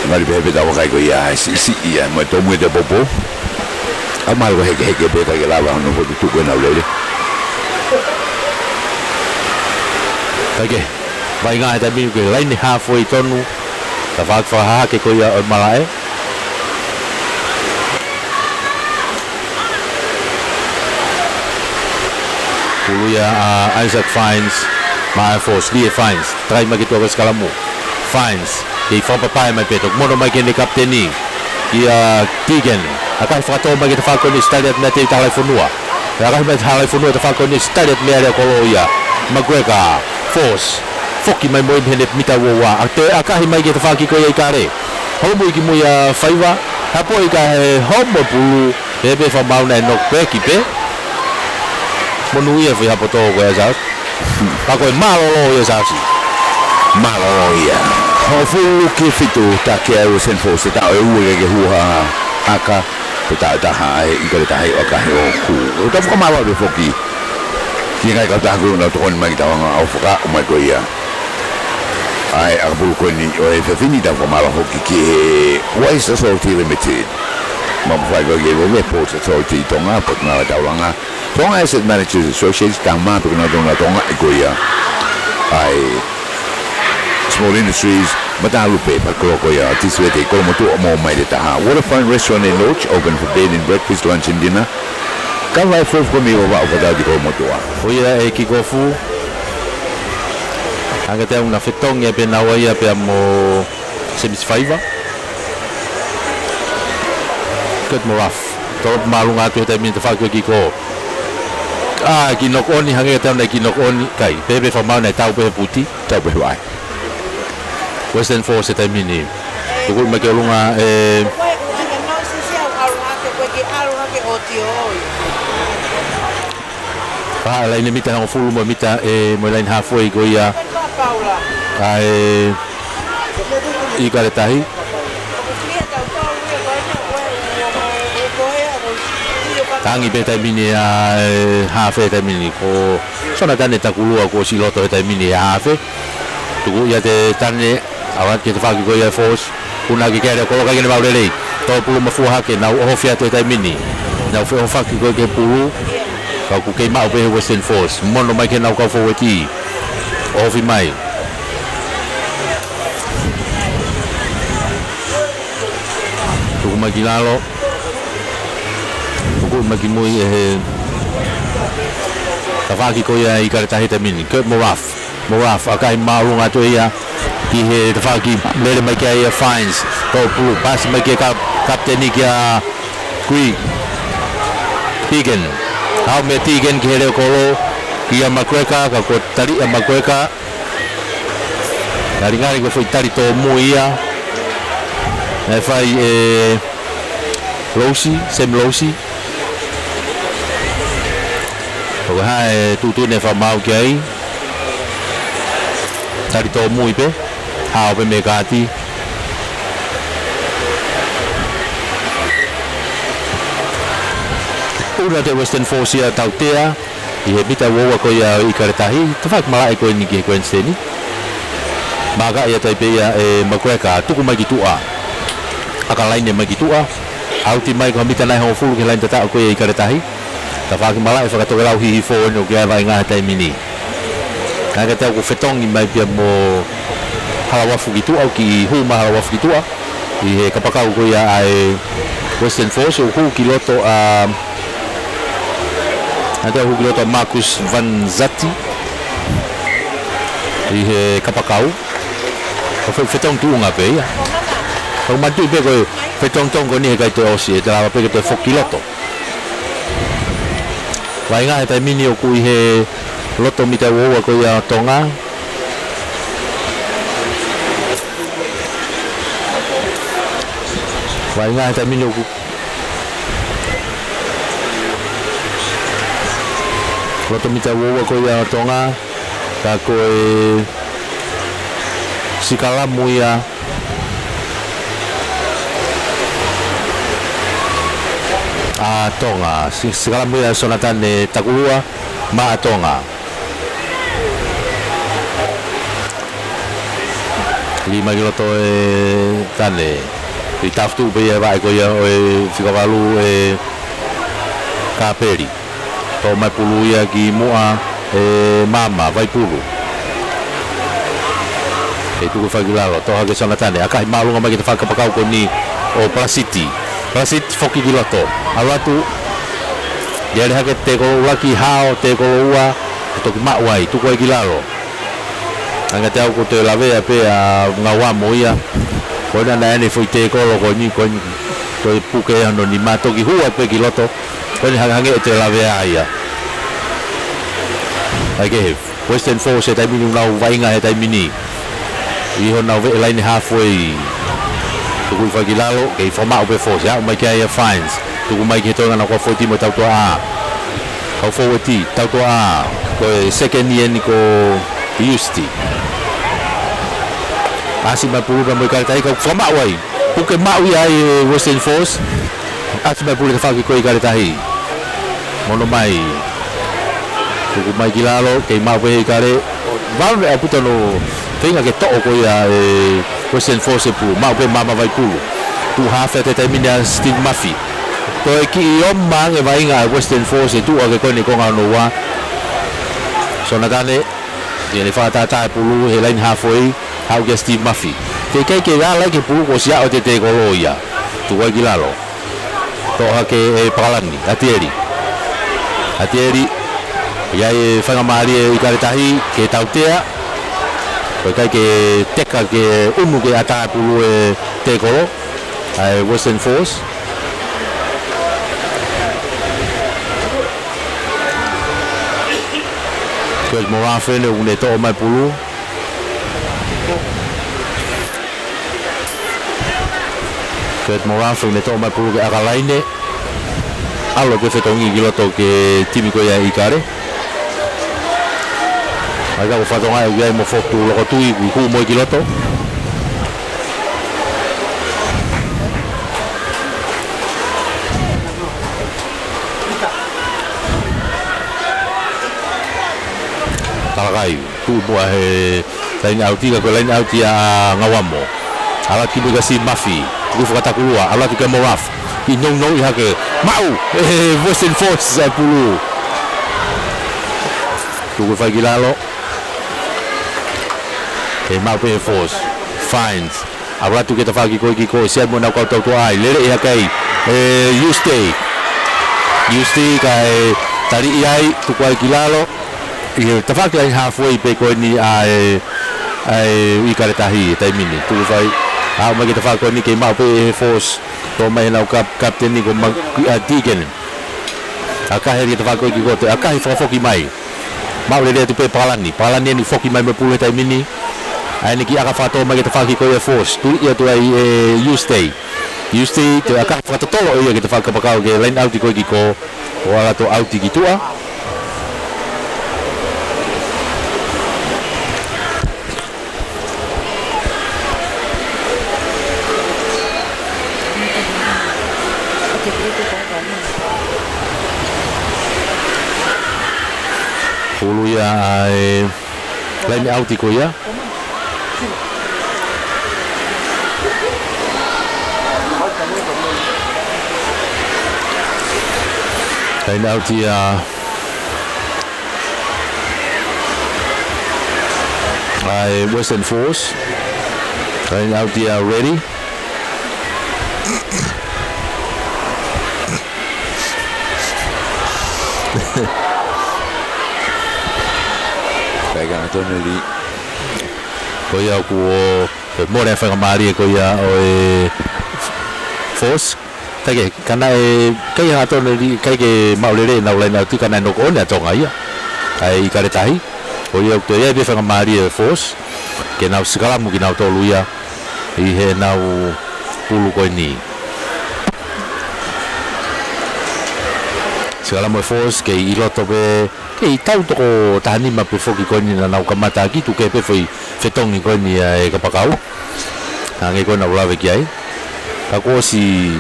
Ngali pehē pē ʻetau vakai ko ia ʻa e siʻisiʻi ia mo e tōmui ʻete popo. ʻA e mālō ko e hekeheke pē ʻikai ke lava hono fokotuʻutuʻu ko ē ʻenau lele. Kae kehe, vaʻinga he taimi ni ki he laine haafuei tonu. Tafaʻaki fakahahake ko ia ʻo e malaʻe. Pulu ia ʻa Isaac Fines, maʻa e Force, Lie Fines, takai mai ki tuʻa ko e sikalamu. Fines, kei fakapapae mai pē, toki mono mai ki heʻene kapiteni, kia Deacon, ʻakahi fakatō mai ki he tafaʻaki ko eni, tali atu meia Tēvita Halaifonua. ʻAkahi mai Halaifonua tafaʻaki ko eni, tali atu meia Leakolo ia. McGregor, Force, foki mai mo ia mei heʻene mita uaua. ʻA e toe ʻakahi mai ki he tafaʻaki ko ia ʻa ʻIkale. Holomui ki mui ʻa Faiva, hapoʻi kae homo pulu, pehē pē fakamaau naʻe knock back pē. Monūʻia e foʻi hapo tō ko ē ʻa Saus. Pea ko e mālōlō ia Saus. Mālōlō ia. Hongofulu ki he fitu, takia ʻa Western Force, taʻu ʻe ua ke hū ha ʻaka, ko e taʻu ʻe taha ʻa e ʻIkale Tahi ʻo ʻakahi ʻo hū. ʻOku tau fakamālō atu foki ki he ngaahi kautaha ko ē naʻa nau tokoni mai ki heʻetau anga ʻo fakaʻomai ko ia ʻa e ʻakapulu ko eni ʻo e efiafi ni. Tau fakamālō foki ki he Waste Authority Limited, maʻu mafai ko ē ki he Veve, Ports Authority Tonga, Potungāue Taulanga, Tonga Asset Managers Association, Tama, pea ko kinautolu naʻa nau tokangaʻi ko ia ʻa e Small Industries, Matalupe, fakakolo ko ia ʻa Tisivete ʻi Kolomotuʻa mo Maile Taha. Waterfront Restaurant and Lodge, open for bed and breakfast, lunch and dinner. Kava e foʻi ko ē mei Vavaʻu, fakatau ki Kolomotuʻa. Ko ia e kick off. Hangē ko e ʻuhinga fetongi ʻa e pena ua ia pea mo Semisi Faiva. Kurt Morath. Tolopu māʻolunga atu he taimi ni, tafaʻaki ko e kick off. ʻA, kiʻi knock on, hangē ko e ʻuhinga naʻe kiʻi knock on, ʻikai. Pehē pē fakamaau naʻe tau pē he puti. Tau pē he vaʻe. Western Force he taimi ni. Tuku mai ki ʻolunga e, ko e ʻuhinga naʻe sisi au ʻalu hake, ko e kiʻi ʻalu hake ʻo tio oi. Pā laine mita hongofulu mo e mita e, mo e laine halfway ko ia ʻa e ʻIkale Tahi. Tangi pē taimi ni ʻa e haafe taimi ni, ko Sonatane Takulua kuo ʻosi loto he taimi ni ʻa e haafe. Tuku ia ʻe Tane, ʻalu atu ki he tafaʻaki ko ia ʻa e Force. Puna ki he leʻo kolo, ʻikai ke ne maʻu lelei. Tō pulu mafua hake, nau ʻohofi atu he taimi ni. Nau feʻohofaki ko ē ki he pulu. Ka ʻoku kei maʻu pē he Western Force. Mono mai ki heʻenau kau fōueti. ʻOhofi mai. Tuku mai ki lalo. Tuku mai ki mui ʻe he tafaʻaki ko ia ʻa e ʻIkale Tahi he taimi ni. Kurt Morath. Morath, ʻakahi māʻolunga atu ia ki he tafaʻaki, lele mai ki ai ʻa Fines. Tō pulu, pasi mai ki he kap-, kapiteni kia Kui. Tegan. Haʻu meia Tegan ki he leʻo kolo, kia McGregor, ka kuo tali ʻe McGregor. Ngalingali ko e foʻi tali tōmui ia naʻe fai ʻe Lousi, Sam Lousi. Ko e hā e tuʻutuʻuni naʻe fakamaau ki ai? Tali tōmui pē, hao pē mei he kaati. ʻUlu atu e Western Force ia ʻo tautea ʻi he mita ua ua ko ia ʻo e ʻIkale Tahi, tafaʻaki malaʻe ko eni ki he grandstand. Maka ia, taipe ia ʻe McGregor, tuku mai ki tuʻa. ʻAka laine mai ki tuʻa. ʻAuti mai ko e mita nai hongofulu ki he laine tataʻo ko ia ʻo e ʻIkale Tahi. Tafaʻaki malaʻe fakatokelau hihifo eni ʻoku ʻi ai e vaʻinga he taimi ni. Kae ʻikai ke tau, ko e fetongi mai pē ia mo Halauafu ki tuʻa, ʻoku kiʻi hū mai Halauafu ki tuʻa ʻi he kapakau ko ia ʻa e Western Force, ʻo hū ki loto ʻa, ʻa e hū ki loto ʻa Marcus Van Zati ʻi he kapakau. Ko e fe-, fetongi tuʻunga pē ia. Ka ʻoku manatuʻi pē ko e fetongi tongo ni he ʻikai toe ʻosi, ʻe toe lava pē ke toe foki ki loto. Vaʻinga he taimi ni ʻoku ʻi he loto mita ua ua ko ia ʻo Tonga. Vaʻinga he taimi ni ʻoku loto mita ua ua ko ia ʻo Tonga. Ka ko e sikalamu ia ʻa Tonga. Si-, sikalamu ia ʻa Sonatane Takulua maʻa Tonga. Lī mai ki loto ʻe Tane. ʻI tafutu pē ia he vaʻe ko ia ʻo e fika valu ʻe Kapeli. Toʻo mai pulu ia ki muʻa ʻe Mama, Vaipulu. ʻE tuku fai ki lalo, toʻo hake ʻe Sonatane, ʻakahi māʻolunga mai ki he tafaʻaki kapakau ko eni ʻo Palasiti. Palasiti foki ki loto. ʻAlu atu. Lele hake tēkolo ʻuluaki, hao tēkolo ua, toki maʻu ai, tuku ai ki lalo. Hangē te au ko e toe lavea pē ʻa Ngauamo ia. Ko ena naʻe ʻi ai e foʻi tēkolo ko eni, ko eni, ko e puke ia hono nima, toki hū atu pē ki loto. Ko eni hangē, hangē ʻe toe lavea ia. ʻAi ke he Western Force he taimi ni, ʻoku nau vaʻinga he taimi ni ʻi honau veʻe laine halfway. Tuku fai ki lalo, kei fakamaʻu pē Force, aʻu mai ki ai ʻa Fines. Tuku mai ki he toenga naʻa ko e fōueti mo e tautua ʻā. Kau fōueti, tautua ʻā, ko e second eni ko Iusiti. ʻAsi mai pulu pea mo ʻIkale Tahi, ka ʻoku fakamaʻu ai. Puke maʻu ia ʻe Western Force. ʻAsi mai pulu tafaʻaki ko ē ʻIkale Tahi. Mono mai. Tuku mai ki lalo, kei maʻu pē ʻe ʻIkale. Vave ʻaupito hono feinga ke toʻo ko ia ʻe Western Force e pulu. Maʻu pē maama vai pulu. Tuʻu haafe atu he taimi ni ʻa Steve Murphy. Toe kiʻi oma ange vaʻinga ʻa Western Force ʻe tuʻu hake ko eni konga hono ua. Sonatane, ʻi heʻene fakatātā e pulu he laine haafe, haʻu kia Steve Murphy. Teʻeki ai ke ala ki he pulu kuo ʻosi aʻu atu e tēkolo ia. Tuku ai ki lalo. Toʻo hake ʻe Pakalani, ʻAtieli. ʻAtieli, ʻi ai e faingamālie ʻa ʻIkale Tahi ke tautea. ʻOku ʻikai ke teka ke ʻunu ke ʻatā e pulu e tēkolo ʻa e Western Force. Kurt Morafe ʻoku ne toʻo mai pulu. Kurt Morafe ʻoku ne toʻo mai pulu ke ʻaka laine. ʻAlu pē fetongi ki loto ki he timi ko ia ʻa ʻIkale. ʻAi ka ko fatonga e ʻuiai mo Fotu Lokotui, kuo hū mo ia ki loto. Talakai, tuʻu muʻa he laine ʻauti, ka ko e laine ʻauti ʻa Ngauamo. ʻAlu atu ki muʻa kia Steve Murphy, tuku fakatakulua, ʻalu atu kia Morafe. Kiʻi nounou ʻi hake, maʻu ʻe Western Force ʻa e pulu. Tuku fai ki lalo. Kei maʻu pē ʻe Force. Fines. ʻAlu atu ki he tafaʻaki ko ē kiʻi ko ē, ʻosi ʻai mo ʻenau kau tautua ai. Lele ʻi hake ai ʻe Uste. Uste kae taliʻi ai, tuku ai ki lalo. ʻI he tafaʻaki laine haafe pē ko eni ʻa e, ʻa e ʻIkale Tahi he taimi ni. Tuku fai. Aʻu mai ki he tafaʻaki ko eni kei maʻu pē ʻe Force. Toʻo mai ʻenau kap-, kapiteni ko Ma-, ʻa Deegan. ʻAkahi ki he tafaʻaki ko ē kiʻi ko ē, ʻakahi fakafoki mai. Maʻu lelei atu pē Pakalani. Pakalani eni foki mai mo e pulu he taimi ni. ʻAi eni kiʻi ʻaka fakatō mai ki he tafaʻaki ko ia ʻa Force. Tuliʻi atu ai ʻe Uste. Uste, toe ʻakahi fakatotolo ʻe ia ki he tafaʻaki kapakau ki he laine ʻauti ko ē kiʻi ko ē. ʻO ʻalu atu ʻauti ki tuʻa. Pulu ia ʻa e laine ʻauti ko ia. Laine ʻauti ia ʻa e Western Force. Laine ʻauti ia ready. Kai ka tonu li. Ko ia ʻoku ʻo, ʻe mole faingamālie ko ia ʻo e Force. Taike, ka naʻe, kai ha tonu li, kai ke maʻu lelei ʻenau laine ʻauti ka naʻe noko ʻoni ʻa Tonga ia. ʻA e ʻIkale Tahi. Ko ia ʻoku toe ʻi ai pē faingamālie ʻa e Force. Ke nau sikalamu kinautolu ia. ʻI heʻenau pulu ko eni. Sikalamu e Force kei ʻi loto pē, kei tau toko taha nima pē foki ko eni naʻa nau kamata ki tuke pē foʻi fetongi ko eni ʻa e kapakau. Hangē ko ē naʻa ku lave ki ai. Ka kuo ʻosi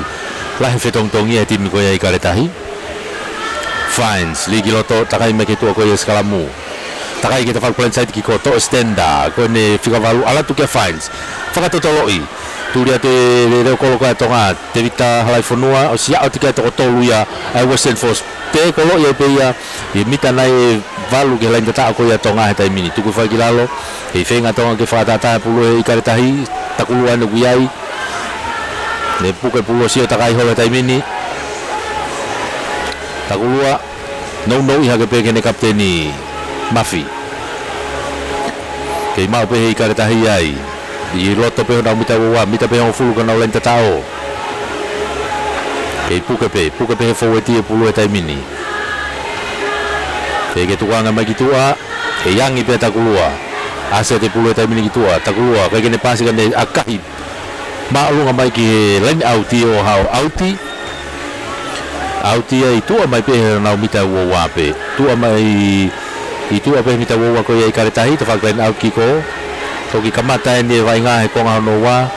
lahi fetongitongi ʻa e timi ko ia ʻa ʻIkale Tahi. Fines, lī ki loto, takai mai ki tuʻa ko ia sikalamu. Takai ki he tafaʻaki plensaiti kiʻi ko ē toʻo e sitenda, ko eni fika valu ʻalu atu kia Fines. Fakatotoloʻi. Tuli atu e le-, leʻo kolo ko ē ʻa Tonga, Tevita Halaifonua, ʻosi aʻu atu ki he toko tolu ia ʻa e Western Force. Tēkoloʻi ai pē ia, ʻi he mita nai ʻe valu ki he laine tataʻo ko ia ʻa Tonga he taimi ni. Tuku fai ki lalo, kei feinga ʻa Tonga ke fakatātā e pulu ʻa e ʻIkale Tahi, Takulua eni ʻoku ʻi ai. Ne puke pulu ʻo sio takai holo he taimi ni. Takulua, nounou ʻi hake pē ki heʻene kapiteni Mafi. Kei maʻu pē ʻe he ʻIkale Tahi ai. ʻI loto pē honau mita ua ua, mita pē hongofulu ki honau laine tataʻo. Kei puke pē, puke pē ʻe he foueti e pulu he taimi ni. Kei ke tukuange mai ki tuʻa, kei angi pē ʻa Takulua. ʻAsi atu e pulu he taimi ni ki tuʻa, Takulua, kei ke ne pasi ka ne ʻakahi. Māʻolunga mai ki he laine ʻauti ʻo haʻu ʻauti. ʻAuti ia ʻi tuʻa mai pē he honau mita ua ua pē. Tuʻa mai ʻi tuʻa pē he mita ua ua ko ia ʻa ʻIkale Tahi, tafaʻaki laine ʻauti kiʻi ko ē. Toki kamata eni e vaʻinga he konga hono ua,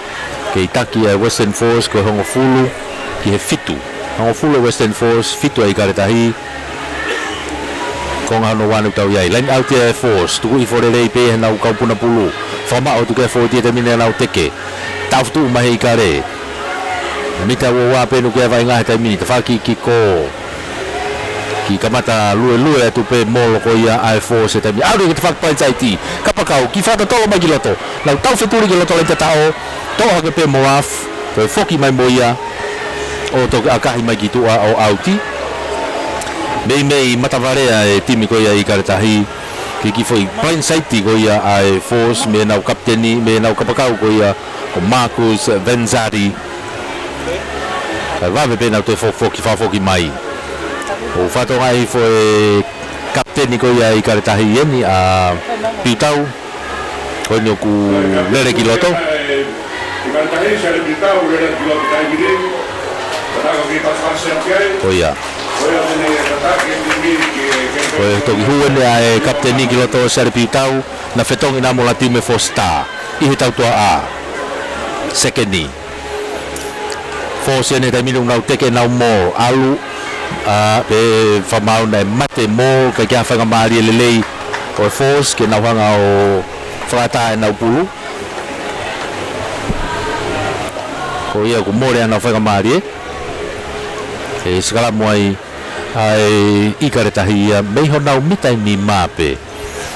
kei taki ʻa e Western Force ko e hongofulu ki he fitu. Hongofulu ʻa e Western Force, fitu ʻa e ʻIkale Tahi. Konga hono ua ʻoku tau ʻi ai. Laine ʻauti ʻa e Force, tuku hifo lelei pē heʻenau kaupuna pulu. Fakamaʻu atu ki he fōueti he taimi ni ʻenau teke. Taʻofi tuʻu mai he ʻIkale. Mita ua ua pē ʻoku ʻi ai e vaʻinga he taimi ni, tafaʻaki kikō. Kiʻi kamata luelue atu pē molo ko ia ʻa e Force he taimi ni. ʻAlu ki he tafaʻaki blindside. Kapakau, kiʻi fakatotolo mai ki loto. Nau tau fetuli ki loto laine tataʻo. Toʻo hake pē Moraf. Toe foki mai mo ia. ʻO toki ʻakahi mai ki tuʻa ʻo ʻauti. Meimei matavalea e timi ko ia ʻa e ʻIkale Tahi. Ki he kiʻi foʻi blindside ko ia ʻa e Force mei heʻenau kapiteni, mei heʻenau kapakau ko ia ko Marcus Venzati. Kae vave pē ʻenau toe fokifoki, fakafoki mai. ʻOku fakatokangaʻi hifo ʻe he kapiteni ko ia ʻa e ʻIkale Tahi eni ʻa Piutau. Ko eni ʻoku lele ki loto. Ko ia. Ko e toki hū eni ʻa e kapiteni ki loto, Siale Piutau, naʻe fetongi ʻena mo Latime Fosita ʻi he tautuaʻa. Sekeni. Force eni he taimi ni ʻoku nau teke ʻenau molo, ʻalu, ā, pea fakamaau naʻe mate molo, ʻikai ke ʻi ai ha faingamālie lelei ʻo e Force ke nau hanga ʻo fakaʻatā ʻenau pulu. Ko ia kuo mole ʻenau faingamālie. ʻE sikalamo ai ʻa e ʻIkale Tahi ia mei honau mita ʻe nima pē.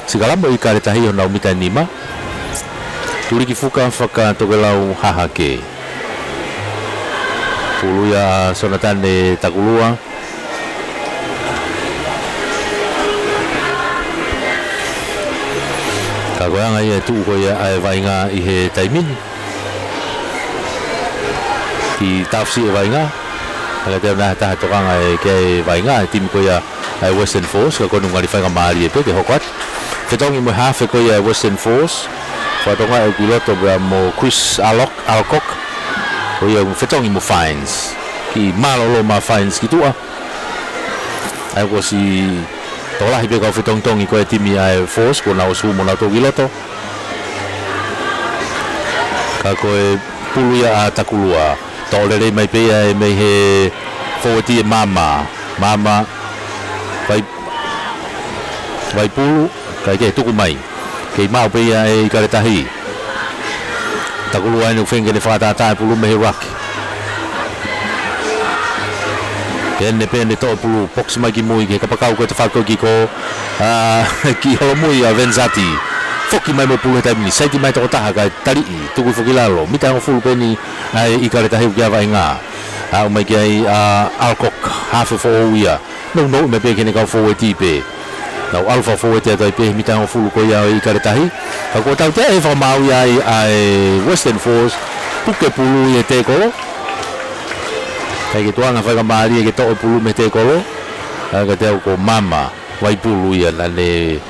Sikalamo ʻa e ʻIkale Tahi honau mita ʻe nima. Tulikifuka fakatokelau hahake. Pulu ia ʻa Sonatane Takulua. Ka ko e anga ia e tuʻu ko ia ʻa e vaʻinga ʻi he taimi ni. Kiʻi taʻofi e vaʻinga. Ka ʻikai te u ʻilo ha taha ʻe tokanga ki he vaʻinga ʻa e timi ko ia ʻa e Western Force, ka ko eni ʻoku ngali faingamālie pē ke hoko atu. Fetongi mo e hafe ko ia ʻa e Western Force. Fakatokangaʻi ʻoku ʻi loto pea mo Chris Alok, Alcock. Ko ia ʻoku fetongi mo Fines. Kiʻi mālōlō mai Fines ki tuʻa. ʻA ia kuo ʻosi tokolahi pē kau fetongitongi ko e timi ʻa e Force, kuo nau ʻosi hū mo nau tō ki loto. Ka ko e pulu ia ʻa Takulua. Toʻo lelei mai pē ia ʻe mei he fōueti ʻe Mama. Mama, Vai-, Vaipulu, kae kehe, tuku mai. Kei maʻu pē ia ʻe ʻIkale Tahi. Takulua eni ʻoku feinga ke ne fakaʻatā e pulu mei he ruck. Pea ne, pea ne toʻo e pulu, box mai ki mui, ki he kapakau ko e tafaʻaki kikō. Ā, kiʻi holomui ʻa Venzati. Foki mai mo e pulu he taimi ni. Saiti mai tokotaha kae taliʻi, tuku hifo ki lalo. Mita ʻe hongofulu pē eni ʻa e ʻIkale Tahi ʻoku ʻi ai e vaʻinga. Aʻu mai ki ai ʻa Alcock, hafe foʻou ia. Nounou mai pē ki heʻene kau fōueti pē. Nau ʻalu fakafōueti atu ai pē he mita ʻe hongofulu ko ia ʻo e ʻIkale Tahi. Ka kuo tautea e fakamaau ia ai ʻa e Western Force. Puke pulu ʻi he tēkolo. ʻIkai ke tuʻunga faingamālie ke toʻo e pulu mei he tēkolo. ʻA ia ka te au ko Mama Vaipulu ia naʻa ne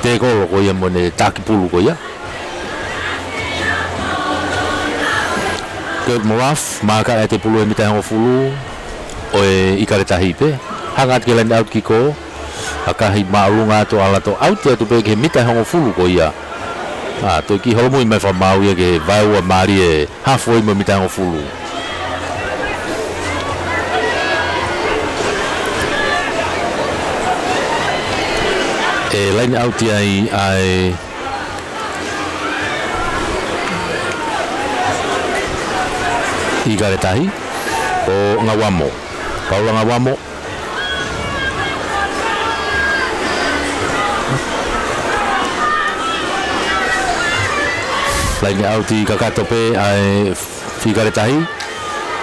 tēkolo ko ia mo ne taki pulu ko ia. Kurt Moraf, maaka ʻa e pulu he mita ʻe hongofulu ʻo e ʻIkale Tahi pē. Hanga atu ki he line out kikō. ʻAkahi māʻolunga atu ʻalu atu, ʻauti atu pē ki he mita ʻe hongofulu ko ia. Ā, toe kiʻi holomui mai fakamaau ia ke vaeua mālie e halfway mo e mita ʻe hongofulu. ʻE line out ai ʻa e ʻIkale Tahi, ko Ngauamo. Paula Ngauamo. Line out kakato pē ʻa e ʻIkale Tahi.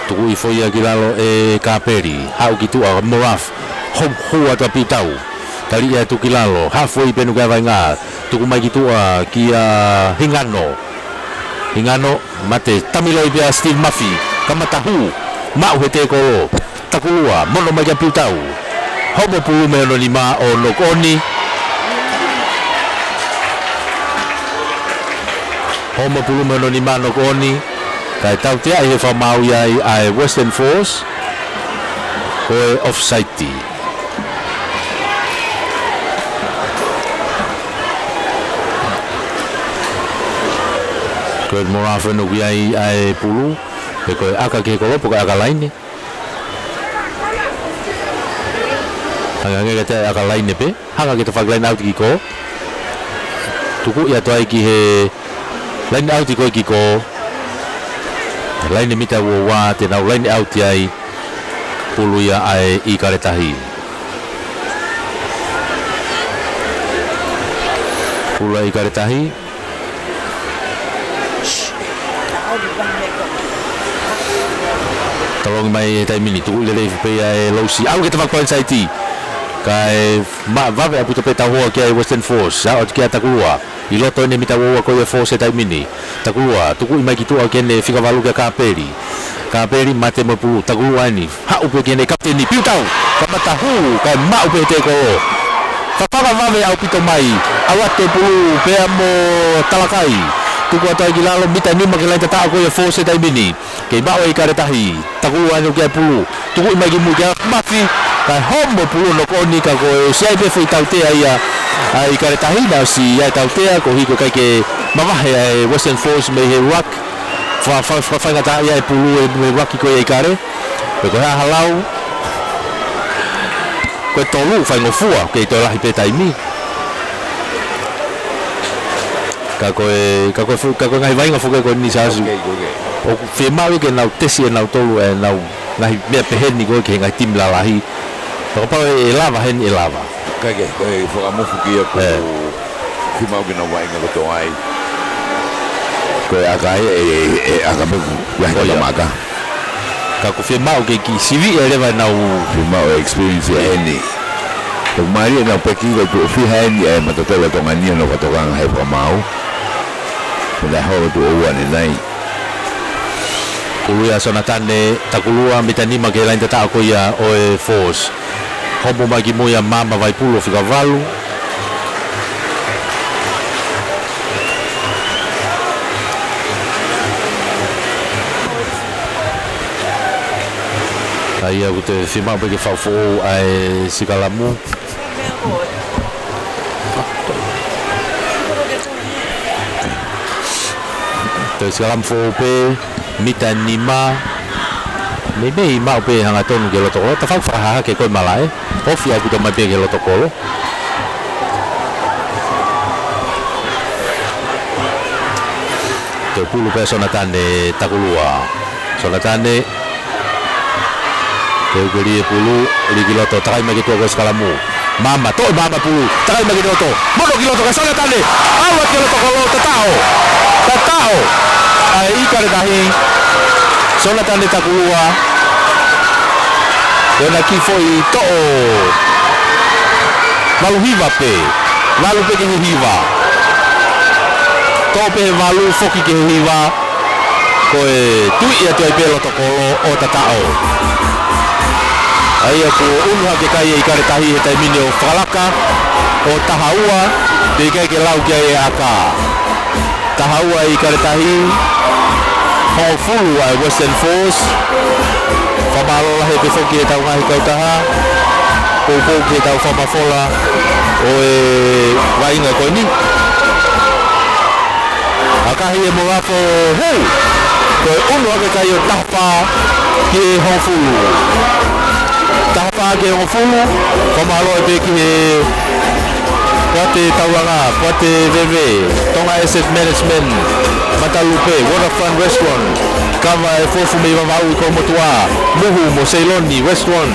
Tuku hifo ia ki lalo ʻe Kapeli. Haʻu ki tuʻa Moraf. Hou, hou atu ʻa Piutau. Taliʻi atu ki lalo. Halfway pē ʻoku ʻi ai e vaʻinga. Tuku mai ki tuʻa kia Hingano. Hingano, mate, tamiloi pē ʻa Steve Murphy. Kamata hū. Maʻu he tēkolo. Takulua, mono mai kia Piutau. Homo pulu mei hono nima ʻo knock on. Homo pulu mei hono nima knock on. Kae tautea ʻi he fakamaau ia ai ʻa e Western Force. Ko e offside. Pea mo lava foki ʻoku ʻi ai ʻa e pulu, pe ko e ʻaka ki he kolo, pe ko e ʻaka laine. Hangē kiate ia ʻe ʻaka laine pē, hanga ki he tafaʻaki laine ʻauti ki kolo. Tuku ia atu ai ki he laine ʻauti ko ē ki kolo. Laine mita ua ua, te nau laine ʻauti ai, pulu ia ʻa e ʻIkale Tahi. Pulu ʻa e ʻIkale Tahi. Tolongi mai he taimi ni, tuku lelei pē ia ʻe Lousi. ʻAlu ki he tafaʻaki pō ʻi he saiti. Kae maʻa vave ʻaupito pē tauhoa ki ai Western Force. Aʻu atu kia Takulua. ʻI loto ʻene mita ua ua ko ia Force he taimi ni. Takulua, tuku mai ki tuʻa ki heʻene fika valu kia Kapeli. Kapeli mate mo e pulu, Takulua eni. Haʻu pē ki heʻene kapiteni, Piutau. Kamata hū, kae maʻu pē he tēkolo. Fafanga vave ʻaupito mai. ʻAlu atu e pulu pea mo Talakai. Tuku atu ai ki lalo, mita nima ki he laine tataʻo ko ia Force he taimi ni. Kei maʻu ʻe ʻIkale Tahi. Takulua eni ʻoku ʻi ai e pulu. Tuku mai ki mui kia Mafi. Kae homo e pulu ʻo knock on, ka ko e ʻosi ʻi ai pē foʻi tautea ia ʻa e ʻIkale Tahi, naʻe ʻosi ʻi ai e tautea, koeʻuhi ko e ʻikai ke mavahe ʻa e Western Force mei he ruck. Fa-, fa-, fa-, faingataʻaʻia e pulu ʻe he ruck ko ia ʻa ʻIkale. Pea ko e hā ha lau. Ko e tolu, faingofua, kei toe lahi pē taimi. Ka ko e, ka ko e fu-, ka ko e ngaahi vaʻinga foki ko eni Siaosi. Ok, ok. ʻOku fiemaʻu ke nau tesi ʻe nautolu ʻenau ngaahi meʻa peheni ko ē ki he ngaahi timi lalahi. Ka kapau ʻe, ʻe lava heni ʻe lava. Kae kehe, ko e fakamofu ki ai ko ē. Fiemaʻu ke nau vaʻinga kotoa ai. Ko e ʻaka ē, ʻe, ʻe, ʻe ʻaka pē ku, lahi Ko ia. Ka maka. Ka ʻoku fiemaʻu ke kiʻi siviʻi leva ʻenau Fiemaʻu e experience ia eni. ʻOku mālie ʻenau peki ko e tuʻo fiha eni ʻa e matatolo Tonga ni ʻenau fakatokanga he fakamaau. Pea holo tuʻo ua ʻanenai. Pulu ia ʻa Sonatane Takulua, mita nima ki he laine tataʻo ko ia ʻo e Force. Homo mai ki mui ʻa Mama Vaipulu ʻo fika valu. ʻA ia ʻoku te fiemaʻu pē ke fakafoʻou ʻa e sikalamu. Toe sikalamu foʻou pē, mita nima. Meimei maʻu pē hangatonu ki he loto kolo, tafaʻaki fakahahake ko ē malaʻe. Ofi ʻaupito mai pē ki he loto kolo. Toe pulu pē ʻa Sonatane Takulua. Sonatane. Toe uke lī e pulu, lī ki loto, takai mai ki tuʻa ko e sikalamu. Mama, toʻo Mama pulu, takai mai ki loto. Mono ki loto, kae Sonatane. ʻAlu atu ki loto kolo, tataʻo. Tataʻo. ʻA e ʻIkale Tahi. Sonatane Takulua. Ko ʻena kiʻi foʻi toʻo. Valu hiva pē. Valu pē ki he hiva. Toʻo pē he valu foki ki he hiva. Ko e tuiʻi atu ai pē loto kolo ʻo tataʻo. ʻA ia kuo ʻunu hake kai ʻa e ʻIkale Tahi he taimi ni ʻo fakalaka ʻo taha ua, pea ʻikai ke lau ki ai e ʻaka. Taha ua ʻa e ʻIkale Tahi, hongofulu ʻa e Western Force. Fakamālō lahi pē foki ki heʻetau ngaahi kautaha. Poupou ki heʻetau fakamafola ʻo e vaʻinga ko eni. ʻAkahi ʻe Molafo, hū! Ko e ʻunu hake kai ʻo taha fā ki he hongofulu. Taha fā ki he hongofulu, fakamālō pē ki he Poate Taulanga, Poate Veve, Tonga Asset Management, Matalupe, Waterfront Restaurant, Kava ʻe Fuafua mei Vavaʻu ʻi Kolomotuʻa, Muhu mo Seiloni Restaurant,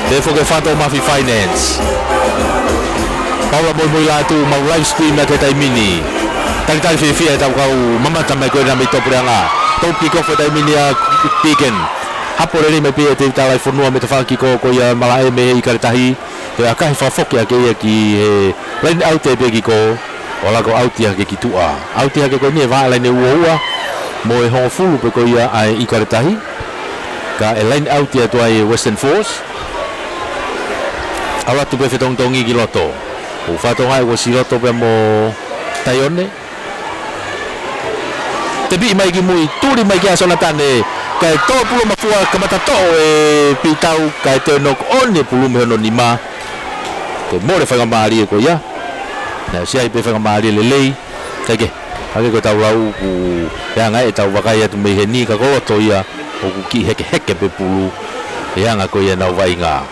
pea foki Fatoʻomafi Finance. Paula Moimoi Lātū, mau live stream atu he taimi ni. Talitali fiefia ʻetau kau mamata mai ko ena mei Tupuleʻanga. Top kick off he taimi ni ʻa Deacon. Hapo lelei mai pē ʻa Tēvita Talaifonua mei he tafaʻaki ko ia malaʻe mei he ʻIkale Tahi. Toe ʻakahi fakafoki hake ia ki he line out ē pē ki kolo. ʻO laka ʻo ʻauti hake ki tuʻa. ʻAuti hake ko eni ʻe vā laine ua ua. Mo e hongofulu pē ko ia ʻa e ʻIkale Tahi. Kae line out atu ai e Western Force. ʻAlu atu pē fetongitongi ki loto. ʻOku fakatokangaʻi kuo ʻosi loto pē mo Taione. Tepiʻi mai ki mui, tuli mai kia Sonatane, kae toʻo pulu mafua, kamata toʻo ʻe Pitau, kae toe knock on e pulu mei hono nima. Toe mole faingamālie ko ia. Naʻe ʻosi ʻi ai pē faingamālie lelei. Kae kehe, Hangē ko ʻetau lau ʻoku ʻi ai ʻetau vakai atu mei heni ka ko loto ia ʻoku kiʻi hekeheke pē pulu ʻi he anga ko ia ʻenau vaʻinga.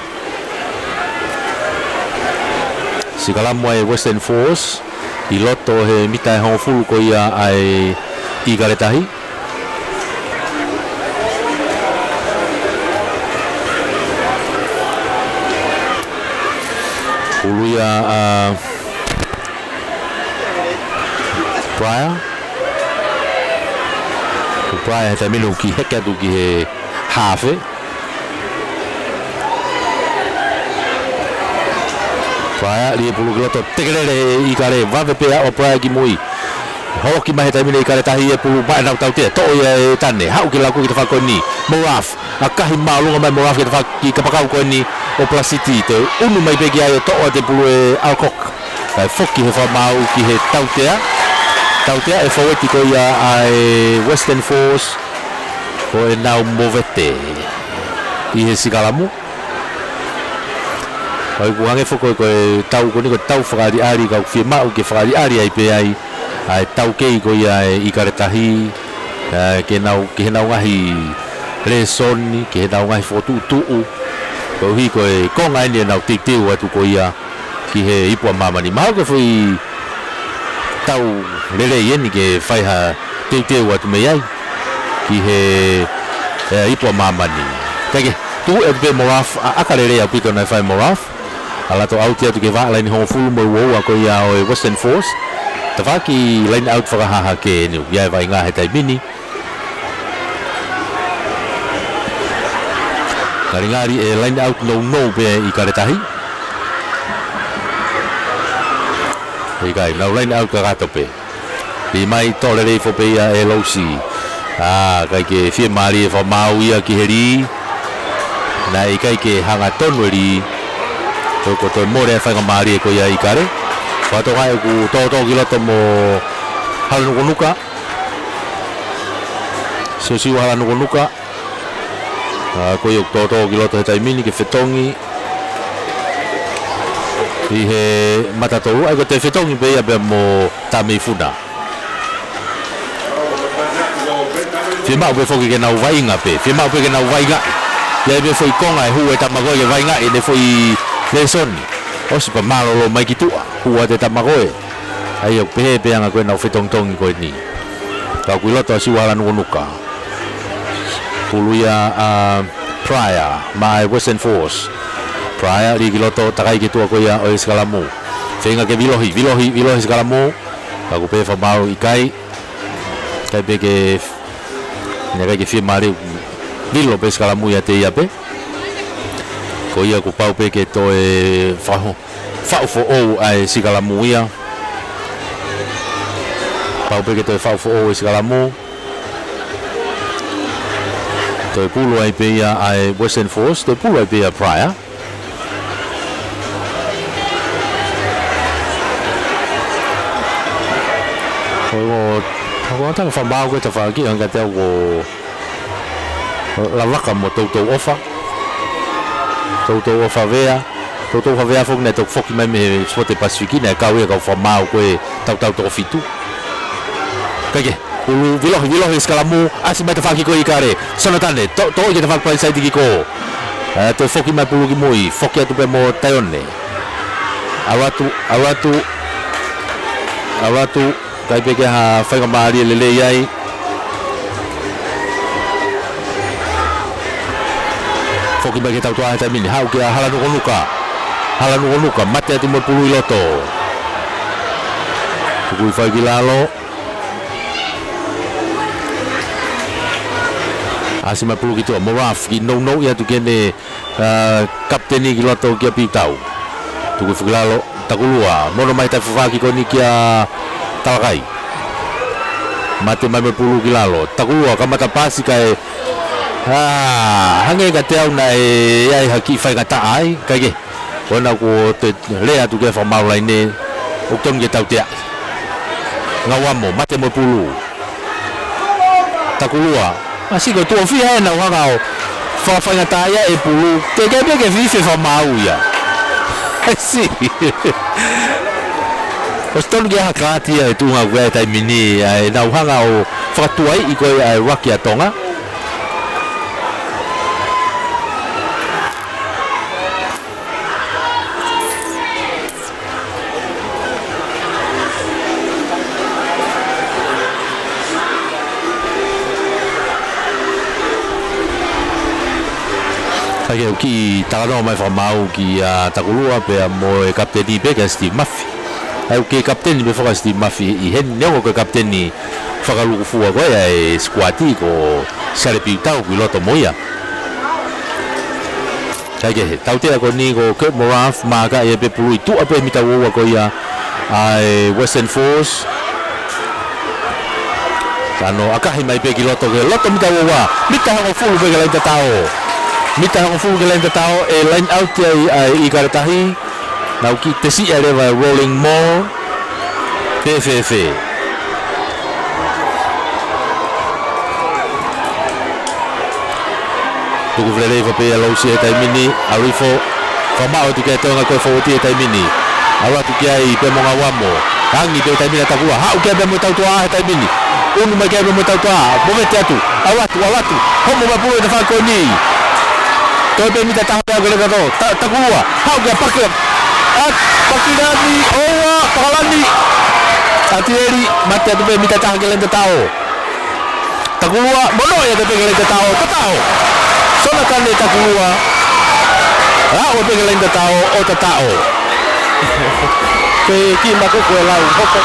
Sikalamu ʻa e Western Force ʻi loto he mita ʻe hongofulu ko ia ʻa e ʻIkale Tahi. Pulu ia ʻa Pryor. Ko Pryor he taimi ni ʻoku kiʻi heke atu ki he hafe. Pryor, lī e pulu ki loto, tekelele ʻe ʻIkale, vave pē ʻa Pryor ki mui. Holoki mai he taimi ni ʻIkale Tahi e pulu maʻa ʻenau tautea, toʻo ia ʻe Tane, haʻu ke laku ki he tafaʻaki ko eni, Moraf, ʻakahi māʻolunga mai Moraf ki he tafaʻaki kapakau ko eni ʻo Plasiti, toe ʻunu mai pē ki ai ʻo toʻo atu e pulu ʻe Alcock. Kae foki he fakamaau ki he tautea. Tautea ʻe he fōueti ko ia ʻa e Western Force ko ʻenau movete ʻi he sikalamu. ʻOku hangē foki ko e tau ko eni ko e tau fakaʻaliʻali ka ʻoku fiemaʻu ke fakaʻaliʻali ai pē ai ʻa e taukei ko ia ʻa e ʻIkale Tahi, ē, ke nau, ke nau ngaahi lēsoni, ke nau ngaahi fokotuʻutuʻu. Koeʻuhi ko e konga eni ʻenau teuteu atu ko ia ki he ipu ʻa māmani. Mahalo ko e foʻi tau lelei eni ke fai ha teuteu atu mei ai ki he, ē, ipu ʻa māmani. Kae kehe, tuʻu atu pē Moraf, ʻa, ʻaka lelei ʻaupito naʻe fai Moraf. ʻAlu atu ʻauti atu ki he vahaʻa laine hongofulu mo e uaua ko ia ʻo e Western Force. Tafaʻaki line out fakahahake eni ʻoku ʻi ai e vaʻinga he taimi ni. Ngalingali ʻe line out nounou pē ʻIkale Tahi. ʻIkai, nau line out kakato pē. Lī mai, toʻo lelei foki pē ia ʻe Lousi. ʻA, ʻikai ke fiemālie e fakamaau ia ki he lī. Naʻe ʻikai ke hangatonu e lī. Toe ko toe mole e faingamālie ko ia ʻa ʻIkale. Fakatokangaʻi ʻoku tōtō ki loto mo Halanukunuka. Siosiua Halanukunuka. ʻA, ko ia ʻoku tōtō ki loto he taimi ni ke fetongi ʻi he mata tolu, ʻa ia ko e toe fetongi pē ia pea mo Tameifuna. Fiemaʻu pē foki ke nau vaʻinga pē, fiemaʻu pē ke nau vaʻinga. ʻI ai pē foʻi konga ʻe hū e tama ko ē ke vaʻinga ʻi he foʻi lēsoni. ʻOsi pea mālōlō mai ki tuʻa, hū atu e tama ko ē. ʻA ia ʻoku pehē pē ʻa e anga ko ē ʻenau fetongitongi ko eni. Ka ʻoku ʻi loto ʻa Siua Halanukunuka. Pulu ia ʻa Pryor, maʻa e Western Force. Pryor, lī ki loto, takai ki tuʻa ko ia ʻo e sikalamu. Feinga ke vilohi, vilohi, vilohi sikalamu. Ka ʻoku pehē fakamaau ʻikai. ʻIkai pē ke, naʻe ʻikai ke fiemālie, vilo pē sikalamu ia ʻiate ia pē. Ko ia kuo pau pē ke toe faʻu, faʻu foʻou ʻa e sikalamu ia. Pau pē ke toe faʻu foʻou e sikalamu. Toe pulu ai pē ia ʻa e Western Force, toe pulu ai pē ia Pryor. Ko, ko, ko ʻetau fakamaau ko e tafaʻaki, ʻa ia kiate au ko Lavaka mo Toutou ʻOfa. Toutou ʻOfa Vea. Toutou ʻOfa Vea foki naʻe toki foki mai mei he Sipote Pasifiki, naʻe kau ia kau fakamaau ko e tautau toko fitu. Kae kehe, pulu, vilohi, vilohi sikalamu, ʻasi mai tafaʻaki ko ē ʻIkale. Sonatane, to, toʻo ia ki he tafaʻaki palisaiti ki kō. Ē, toe foki mai pulu ki mui, foki atu pē mo Taione. ʻAlu atu, ʻalu atu, ʻalu atu, ʻikai pē ke ha faingamālie lelei ai. Foki mai ki he tautea he taimi ni, haʻu kia Halanukunuka. Halanukunuka, mate atu mo e pulu ʻi loto. Tukui fai ki lalo. ʻAsi mai pulu ki tuʻa, Moraf, kiʻi nounou ia atu ki heʻene, ā, kapiteni ki loto kia Piutau. Tukui foki lalo, Takulua, mono mai tafaʻaki ko eni kia Talakai. Mate mai mo e pulu ki lalo. Takulua, kamata pasi kae, ā, hangē kiate au naʻe ʻi ai ha kiʻi faingataʻa ai, kae kehe. Ko ena kuo toe lea atu ki he fakamaau laine, ʻoku tonu ke tautea. Ngauamo, mate mo e pulu. Takulua. ʻAsi ko e tuʻo fiha ʻenau hanga ʻo fakafaingataʻaʻia e pulu. Teʻeki ai pē ke fife fakamaau ia. ʻAsi. ʻOsi tonu ke ʻi ai ha kaati ia he tuʻunga ko ia he taimi ni, ʻa ē naʻa nau hanga ʻo fakatuaiʻi ko ia ʻa e ruck ʻa Tonga. Kae ʻoku kiʻi talanoa mai fakamaau kia Takulua pea mo e kapiteni pē kia Steve Murphy. ʻA ia ʻoku kei kapiteni pē foki ʻa Steve Murphy ʻi heni, neongo ko e kapiteni fakalūkufua ko ia ʻa e sikuati ko Sale Piutau ʻoku ʻi loto mo ia. Kae kehe, tautea ko eni ko Kurt Morath, maaka ia pē pulu ʻi tuʻa pē mita ua ua ko ia ʻa e Western Force. Tano ʻakahi mai pē ki loto, ki loto mita ua ua. Mita hongofulu pē ki he laine tataʻo. Mita hongofulu ki he laine tataʻo, ʻe line out ai ʻa e ʻIkale Tahi. Naʻa nau kiʻi tesiʻa leva e rolling maul. Pe fēfē. Tuku felelei fakapē ʻa Lousi he taimi ni, ʻalu hifo, fakamaʻu atu ki ai e toenga ko e fōuati he taimi ni. ʻAlu atu ki ai pē mo Ngauamo. Tangi pē he taimi ni ʻa Takulua. Haʻu ki ai pē mo Tautuaʻā he taimi ni. ʻUnu mai ki ai pē mo Tautuaʻā. Movete atu. ʻAlu atu, ʻalu atu. Homo mai pulu he tafaʻaki ko eni. Toe pē mita taha pē ʻa e laine tataʻo. Ta-, Takulua. Haʻu ki ai Pakila-, ʻa, Pakilani, ʻoua, Pakalani. ʻAtieli, mate atu pē mita taha ki he laine tataʻo. Takulua, monoʻi atu pē ki he laine tataʻo, tataʻo. Sona Kane Takulua. Aʻu pē ki he laine tataʻo, ʻo tataʻo. Pea kiʻi makoko e lau, hoko.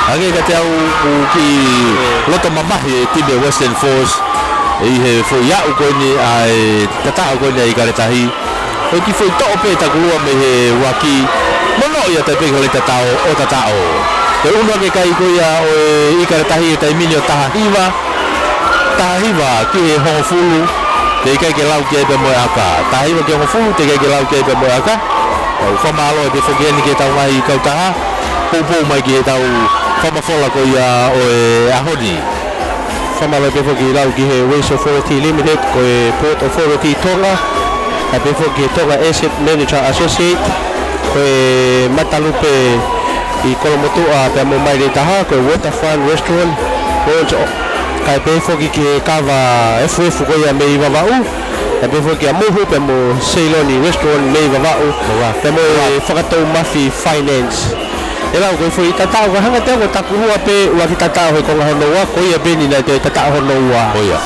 Hangē kiate au ʻoku kiʻi loto mamahi e timi Western Force. ʻI he foʻi aʻu ko eni ʻa e tataʻo ko eni ʻa e ʻIkale Tahi. ʻOku kiʻi foʻi toʻo pē Takulua mei he uaki. Monoʻi atu pē ki he laine tataʻo, ʻo tataʻo. Ko e ʻunu hake kai ko ia ʻo e ʻIkale Tahi he taimi ni ʻo taha hiva. Taha hiva ki he hongofulu. Teʻeki ai ke lau ki ai pē mo e ʻaka. Taha hiva ki he hongofulu, teʻeki ai ke lau ki ai pē mo e ʻaka. Tau fakamālō atu foki eni ki heʻetau ngaahi kautaha. Poupou mai ki heʻetau fakamafola ko ia ʻo e ʻaho ni. Fakamālō pē foki lau ki he Waste Authority Limited, ko e Port Authority Tonga, kae pehē foki ki he Tonga Asset Manager Associate, ko e Matalupe ʻi Kolomotuʻa pea mo Maile Taha, ko e Waterfront Restaurant, Lounge, kae pehē foki ki he kava efuefu ko ia mei Vavaʻu, kae pehē foki kia Muhu pea mo Seiloni Restaurant mei Vavaʻu, pea mo e Fakatoumafi Finance. ʻE lau ko e foʻi tataʻo, ka hanga atu ko Takulua pē ʻuluaki tataʻo he konga hono ua, ko ia pē eni naʻe toe tataʻo hono ua. Ko ia.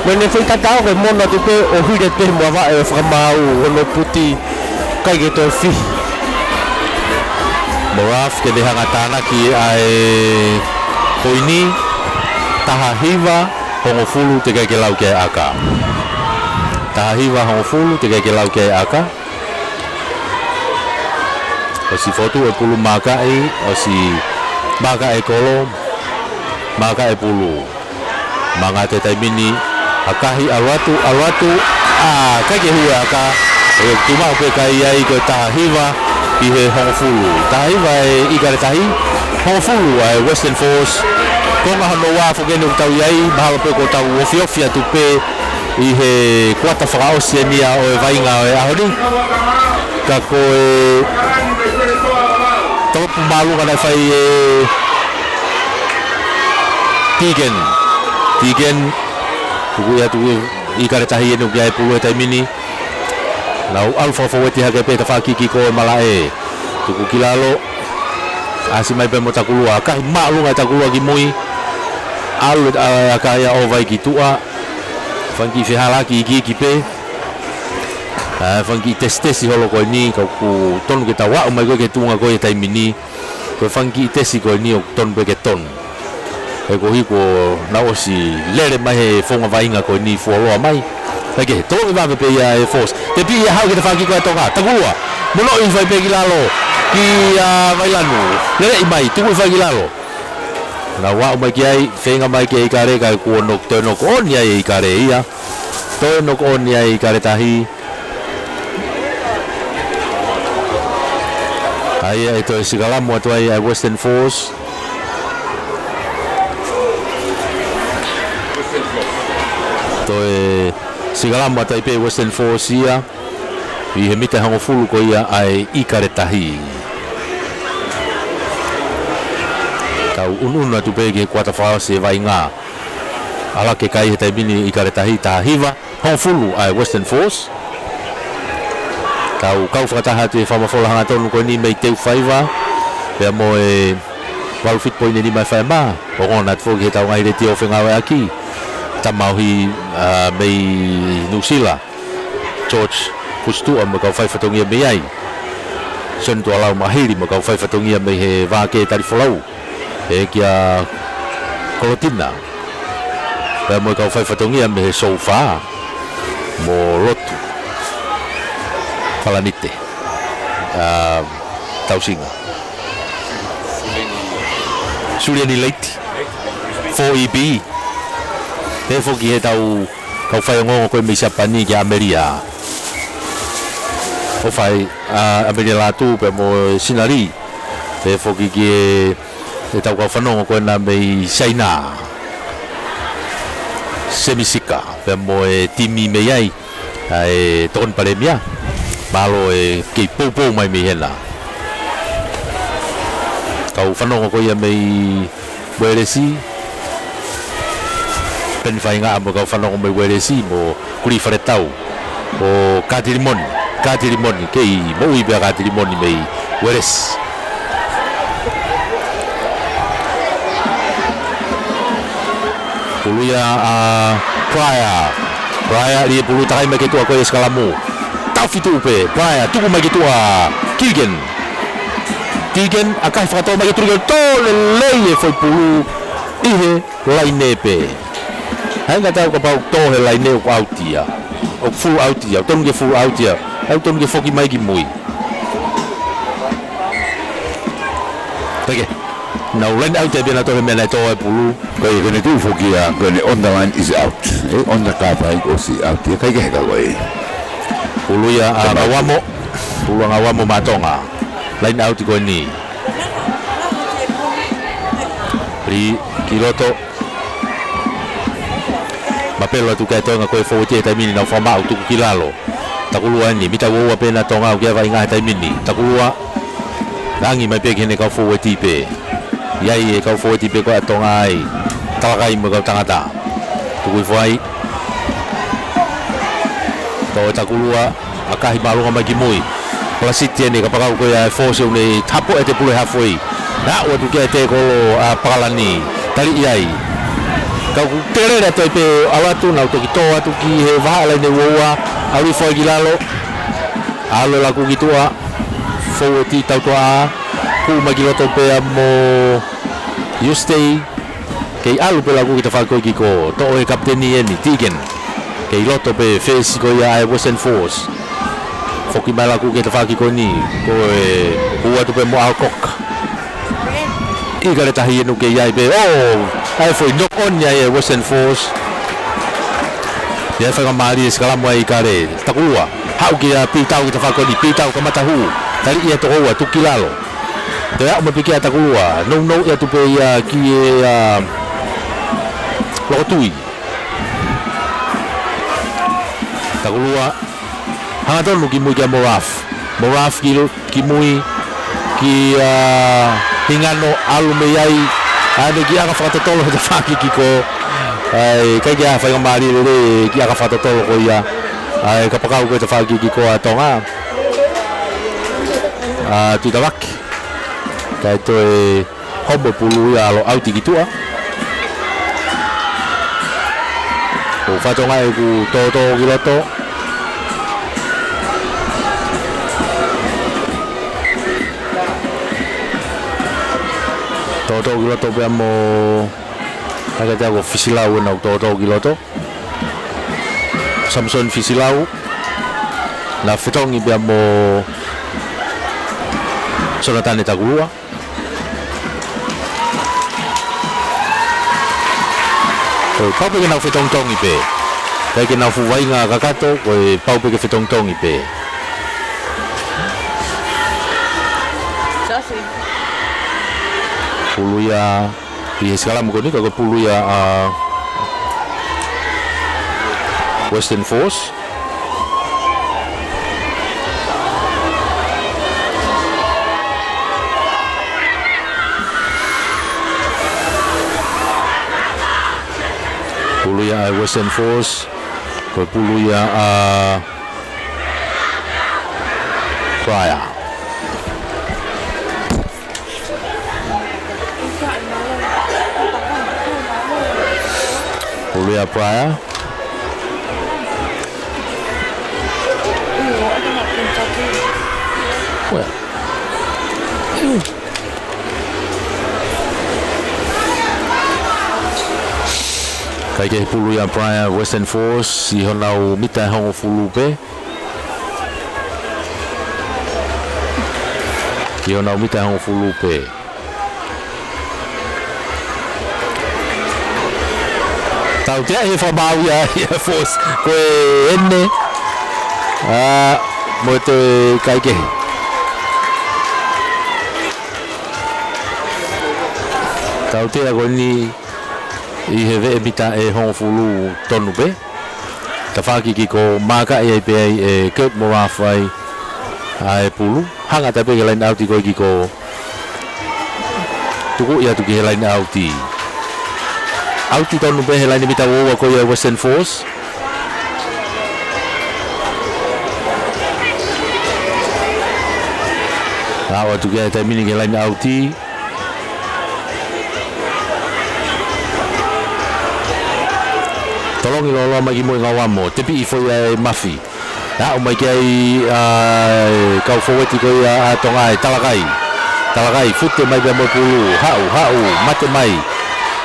Mo ʻene foʻi tataʻo ko e mono atu pē ʻo hile pē mo avaʻe ʻo fakamaau hono puti, ʻikai ke toe fihi. Morath ke ne hanga tānaki ʻa e poini, taha hiva hongofulu teʻeki ai ke lau ki ai ʻaka. Taha hiva hongofulu teʻeki ai ke lau ki ai ʻaka. ʻOsi fotu e pulu maakaʻi, ʻosi maakaʻi e kolo, maakaʻi e pulu. Mangata e taimi ni, ʻakahi, ʻalu atu, ʻalu atu, ʻa, ʻikai ke hū e ʻaka, ʻe tuʻu maʻu pē kai ai ko e taha hiva ki he hongofulu. Taha hiva e ʻIkale Tahi, hongofulu ʻa e Western Force, konga hono ua foki eni ʻoku tau ʻi ai, mahalo pē kuo tau ofiofi atu pē, ʻi he kuata fakaʻosi eni ia ʻo e vaʻinga ʻo e ʻaho ni. Ka ko e tolopu māʻolunga naʻe fai ʻe Tiken. Tiken, tuku ia tuku ʻIkale Tahi eni ʻoku ʻi ai e pulu he taimi ni. Nau ʻalu fakafōueti hake pē tafaʻaki kiʻi ko e malaʻe. Tuku ki lalo. ʻAsi mai pē mo Takulua. ʻAkahi māʻolunga e Takulua ki mui. ʻAlu e ʻa, ʻaka ia ʻo vai ki tuʻa. Fanga kiʻi fehālaaki ikiiki pē. ʻA, fanga kiʻi tesitesi holo ko eni, ka ʻoku tonu ke tau aʻu mai ko ē ki he tuʻunga ko ē he taimi ni. Ko e fanga kiʻi tesi ko eni ʻoku tonu pē ke tonu. He koeʻuhi kuo nau ʻosi lele mai he founga vaʻinga ko eni fuoloa mai. Kae kehe, tolongi vave pē ia e Force. Tepi ia haʻu ki he tafaʻaki ko ē ʻa Tonga. Takulua. Monoʻi fai pē ki lalo. Kia Vailanu. Leleʻi mai, tuku fai ki lalo. Nau aʻu mai ki ai, feinga mai ki ai ʻIkale, ka kuo nok-, toe knock on ai ʻIkale ia. Toe knock on ai ʻIkale Tahi. ʻA ia ʻe toe sikalamu atu ai ʻa e Western Force. Toe sikalamu atu ai pē Western Force ia. ʻI he mita hongofulu ko ia ʻa e ʻIkale Tahi. Tau ʻunuʻunu atu pē ki he kuata fakaʻosi e vaʻinga. ʻAlā ke kai he taimi ni ʻIkale Tahi, taha hiva hongofulu ʻa e Western Force. Tau kau fakataha atu he fakamafola hangatonu ko eni mei Teufaiva, pea mo e valu fitu poini nima FM, ongona atu foki he tau ngaahi letiō fengāueʻaki. Tama ʻohi, ā, mei Nuʻusila, George Pusitua mo e kau fai fatongia mei ai. Sione Tuʻalau Mahili mo e kau fai fatongia mei he Vākē Talifolau. ʻE kia Kolotina. Pea mo e kau fai fatongia mei he Sofa mo Lotu Palanite. Ā, Tausinga. Suliani Leiti. Four E B. Pea foki he tau kau faiongoongo ko ē mei Siapani kia ʻAmelia. ʻO fai, ā, ʻAmelia Lātū pea mo Sinali. Pea foki ki he ʻe tau kau fanongo ko ena mei Siaina. Semisika, pea mo e timi mei ai, ʻa e Tokoni Palēmia. Mālō e kei poupou mai mei hena. Kau fanongo ko ia mei Uēlesi. Peni Faingaʻa mo e kau fanongo mei Uēlesi mo Kuli Faletau. ʻO Katilimoni, Katilimoni, kei moʻui pē ʻa Katilimoni mei Uēlesi. Pulu ia ʻa Prior. Prior, lī e pulu, takai mai ki tuʻa ko e sikalamu. Taufituʻu pē, Prior, tuku mai ki tuʻa, Keegan. Keegan, ʻakahi fakatō mai ki tuʻa, tō lelei e foʻi pulu ʻi he laine pē. Hangē tau kapau tō he laine ʻoku ʻauti ia. ʻOku full out ia, tonu ke full out ia. ʻOku tonu ke foki mai ki mui. Peke. Nau line out ia pea na tō he meʻa naʻe tō ai e pulu. Ko e kene tuʻu foki ia, ko ʻene on the line is out. ʻE, on the cup ai kuo ʻosi out ia, ʻikai ke heka ko ē. Pulu ia ʻa Ngauamo. Pulu ʻa Ngauamo maʻa Tonga. Line out ko eni. Lī ki loto. Mapelo atu ki ai e toenga ko e fōueti he taimi ni, nau fakamaʻu, tuku ki lalo. Takulua eni, mita ua ua pē ʻa Tonga ʻoku ʻi ai e vaʻinga he taimi ni. Takulua, langi mai pē ki heʻene kau fōueti pē. ʻI ai e kau fōueti pē ko ē ʻa Tonga ai. Talakai mo e kau tangata. Tuku hifo ai. Tō e takulua, ʻakahi māʻolunga mai ki mui. Palasiti eni, kapakau ko ia e Force ʻoku ne tapo e te pulu he halfway. Naʻa ʻoatu ki ai e tēkolo ʻa Pakalani. Taliʻi ai. Ka ʻoku telele atu ai pē ʻalu atu, nau toki tō atu ki he vahaʻa laine ua ua. ʻAlu hifo ai ki lalo. ʻAlu e laku ki tuʻa. Fōueti tautuaʻā. Hū mai ki loto pea mo Iustei. Kei ʻalu pē laku ki tafaʻaki ko ē ki ko, toʻo ʻe he kapiteni eni, Tegan. Kei loto pē fesi ko ia ʻa e Western Force. Foki mai laku ki tafaʻaki ko eni, ko e hū atu pē mo Alcock. ʻIkale Tahi eni ʻoku kei ʻi ai pē, ʻo, ʻa e foʻi knock on ia ʻa e Western Force. ʻI ai e faingamālie e sikalamu ai ʻIkale, takulua. Haʻu kia Pitau ki tafaʻaki ko eni, Pitau kamata hū. Taliʻi ʻe he toko ua, tuku ki lalo. Toe aʻu mai pē kia Takulua, nounou ia atu pē ia ki he, ā, Lokotui. Takulua, hangatonu ki mui kia Moraf. Moraf ki, ki mui, ki, ā, Hingano, ʻalu mei ai, ʻa ʻene kiʻi ʻaka fakatotolo he tafaʻaki ki ko. ʻAi, ʻikai ke ʻi ai ha faingamālie lelei e kiʻi ʻaka fakatotolo ko ia. ʻAi, kapakau ko e tafaʻaki ki ko ʻa Tonga. Ā, tuitavaki. Kae toe homo pulu ia ʻalu ʻauti ki tuʻa. Ko Fatonga ʻoku tōtō ki loto. Tōtō ki loto pea mo, hake te ako Fisilau ena ʻoku tōtō ki loto. Samson Fisilau, naʻe fetongi pea mo Sonatane Takulua. Ko e pau pē ke nau fetongitongi pē. ʻIkai ke nau fuʻu vaʻinga kakato, ko e pau pē ke fetongitongi pē. Pulu ia ʻi he sikalamu ko eni ka ko e pulu ia ʻa Western Force. ʻa e Western Force, ko e pulu ia ʻa Prior. Pulu ia ʻa Prior. Well. Kae kehe pulu ia ʻa Prior, Western Force, ʻi honau mita ʻe hongofulu pē. ʻI honau mita ʻe hongofulu pē. Tautea he fakamaau ia ʻa e Force. Ko ʻene. ʻA, mo e toe kae kehe. Tautea ko eni ʻi he veʻe mita ʻe hongofulu tonu pē. Tafaʻaki kiʻi ko maaka ia ʻi pē ai ʻe Kurt Morafa ʻa e pulu. Hanga atu pē ki he laine ʻauti ko ē kiʻi ko tuku ia atu ki he laine ʻauti. ʻAuti tonu pē he laine mita ua ua ko ia ʻa e Western Force. Aʻu atu ki ai he taimi ni ki he laine ʻauti. Tolongi lōloa mai ki muʻa ʻa Ngauamo, tepiʻi foʻi ʻa e Mafi. Aʻu mai ki ai ʻa e kau fōueti ko ia ʻa Tonga ʻa Talakai. Talakai, fute mai pea mo e pulu, haʻu, haʻu, mate mai.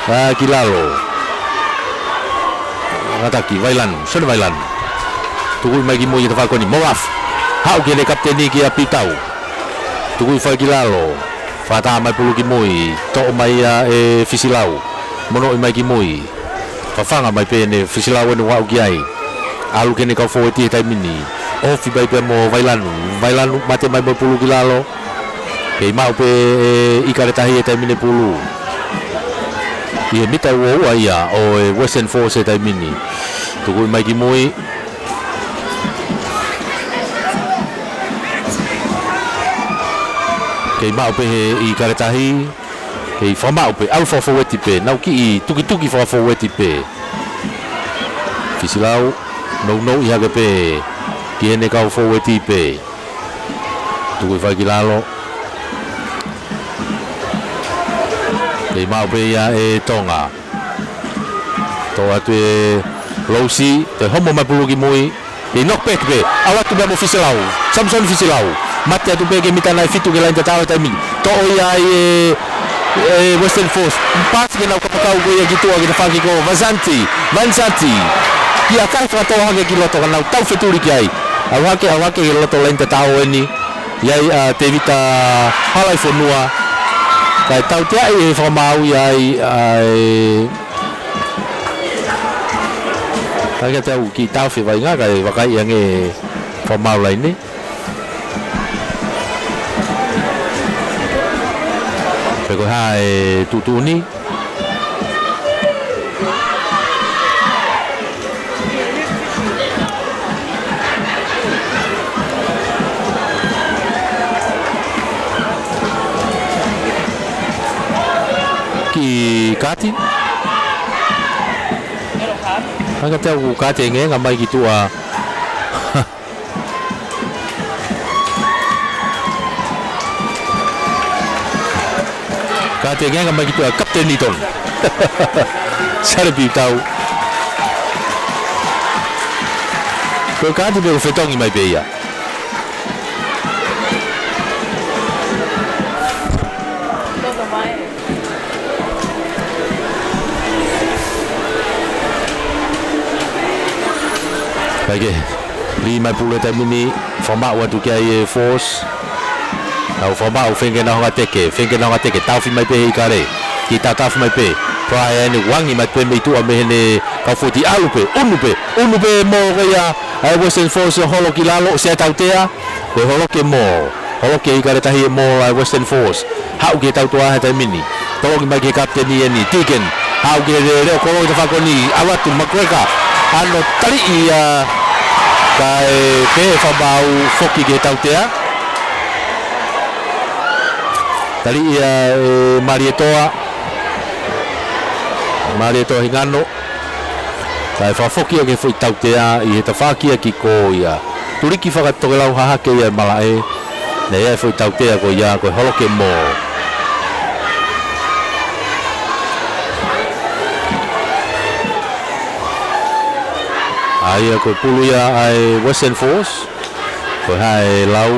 ʻA, ki lalo. Ngataki, Vailanu, Sione Vailanu. Tukuʻi mai ki muʻa ʻi he tafaʻaki ko eni, Morafa. Haʻu ki heʻene kapiteni kia Piutau. Tukuʻi foki ki lalo. Fakatā mai pulu ki mui, toʻo mai ia ʻe Fisilau. Monoʻi mai ki mui. Fafanga mai pē ʻe Fisilau ʻene ʻalu ki ai. ʻAlu ki heʻene kau fōueti he taimi ni. Ofi mai pea mo Vailanu. Vailanu mate mai mo e pulu ki lalo. Kei maʻu pē ʻe ʻIkale Tahi he taimi ni e pulu. ʻI he mita ua ua ia ʻo e Western Force he taimi ni. Tukuʻi mai ki mui. Kei maʻu pē ʻe ʻIkale Tahi. Kei fakamaʻu pē, ʻalu fakafōueti pē, nau kiʻi tukituki fakafōueti pē. Fisilau, nounou ʻi hake pē, ki heʻene kau fōueti pē. Tukuʻi foki ki lalo. Kei maʻu pē ia ʻe Tonga. Toʻo atu ʻe Lousi, toe homo mai pulu ki mui. ʻI he knockback pē, ʻalu atu pē mo Fisilau. Samson Fisilau. Mate atu pē ki he mita ʻe fitu ki he laine tatau he taimi ni. Toʻo ia ai ʻe, ʻe Western Force. Paasi ki heʻenau kapakau ko ia ki tuʻa ki he tafaʻaki ko Vanzanti. Vanzanti. Kiʻi ʻakahi fakatō hake ki loto ka nau tau fetuli ki ai. ʻAlu hake, ʻalu hake ki loto laine tatau eni. ʻI ai ʻa Tevita Halaifonua. Kae tautea ʻi he fakamaau ia ʻa e Ka ke tau kiʻi taofi e vaʻinga, kae vakai ange fakamaau laine. Pe ko e hā e tuʻutuʻuni. Kiʻi kati. Hanga te au kati e ngenga mai ki tuʻa. Kati e ngenga mai ki tuʻa, Kapiteni Tonu. Sale Piutau. Ko e kati pē ʻoku fetongi mai pē ia. Kae kehe, lī mai pulu he taimi ni, fakamaʻu atu ki ai e Force. Nau fakamaʻu, feinga ke nau hanga ʻo teke, feinga ke nau hanga ʻo teke, taofi mai pē ʻe ʻIkale. Kiʻi taotaofi mai pē, Prior eni, wangi mai pē mei tuʻa mei heʻene kau fōueti, ʻalu pē, unu pē, unu pē mo ko ia ʻa e Western Force ʻo holo ki lalo, ʻosi ʻa e tautea. Ko e holoki e maul. Holoki ʻe ʻIkale Tahi e maul ʻa e Western Force. Haʻu ki he tautea he taimi ni. Tolongi mai ki he kapiteni eni, Deacon. Haʻu ki he leʻo kolo ʻi he tafaʻaki ko eni, ʻalu atu McGregor. ʻAno taliʻi ia, kae pehē fakamaau foki ki he tautea. Taliʻi ia ʻe Malietoa. Malietoa Hingano. Kae fakafoki ia ki he foʻi tautea ʻi he tafaʻaki ia ki ko ia. Tuliki fakatokelau hahake ia e malaʻe. Naʻe ʻi ai e foʻi tautea ko ia, ko e holoke mō. ʻA ia ko e pulu ia ʻa e Western Force. Ko e hā e lau,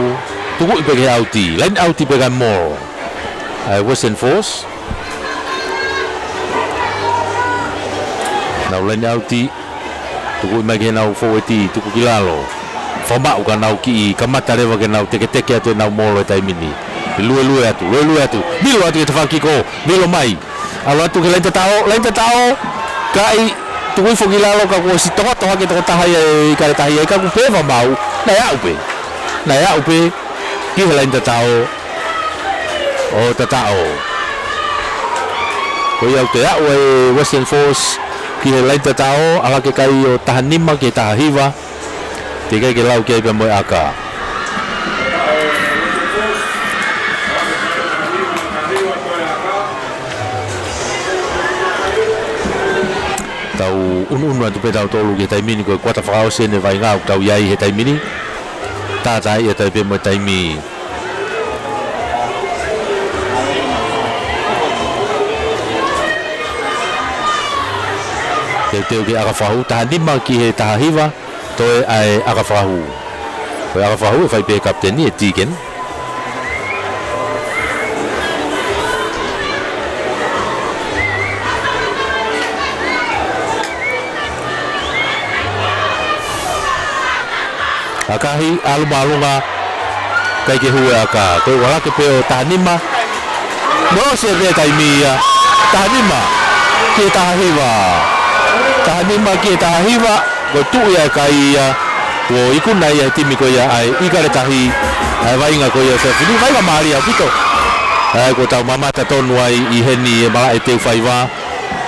tukuʻi pē ki he ʻauti. Laine ʻauti pē kae mō ʻa e Western Force. Nau laine ʻauti, tukuʻi mai ki heʻenau fōueti, tuku ki lalo. Fakamaʻu ka nau kiʻi kamata leva ke nau teketeke atu ʻenau mōlo he taimi ni. Luelue atu, luelue atu, milo atu ki he tafaʻaki ko, milo mai. ʻAlu atu ki he laine tataʻo, laine tataʻo, kae tukuʻi foki ki lalo ka kuo ʻosi tokoto hake tokotaha ia ʻe ʻIkale Tahi ai ka kuo pē fakamaʻu, naʻe aʻu pē. Naʻe aʻu pē ki he laine tataʻo ʻo tataʻo. Ko ia ʻoku toe aʻu ʻa e Western Force ki he laine tataʻo, ʻalu hake kai ʻo taha nima ki he taha hiva. Teʻeki ai ke lau ki ai pea mo e ʻaka. Tau ʻunuʻunu atu pē tautolu ki he taimi ni, ko e kuata fakaʻosi eni e vaʻinga ʻoku tau ʻi ai he taimi ni. Tātaaʻi atu ai pē mo e taimi. Teuteu ki he ʻaka fakahū, taha nima ki he taha hiva. Toe ʻa e ʻaka fakahū. Ko e ʻaka fakahū ʻe fai pē ʻe he kapiteni, ʻe Deacon. ʻAkahi, ʻalu māʻolunga, ʻikai ke hū e ʻaka. Ko e ʻalu hake pē ʻo taha nima. Molosi ʻa e taimi ia. Taha nima ki he taha hiva. Taha nima ki he taha hiva. Ko e tuʻu ia e kai ia. Kuo ikuna ia he timi ko ia ʻa e ʻIkale Tahi. ʻA e vaʻinga ko ia ʻo e efiafi ni. Vaʻinga mālie ʻaupito. ʻA ia kuo tau mamata tonu ai ʻi heni ʻi he malaʻe Teufaiva.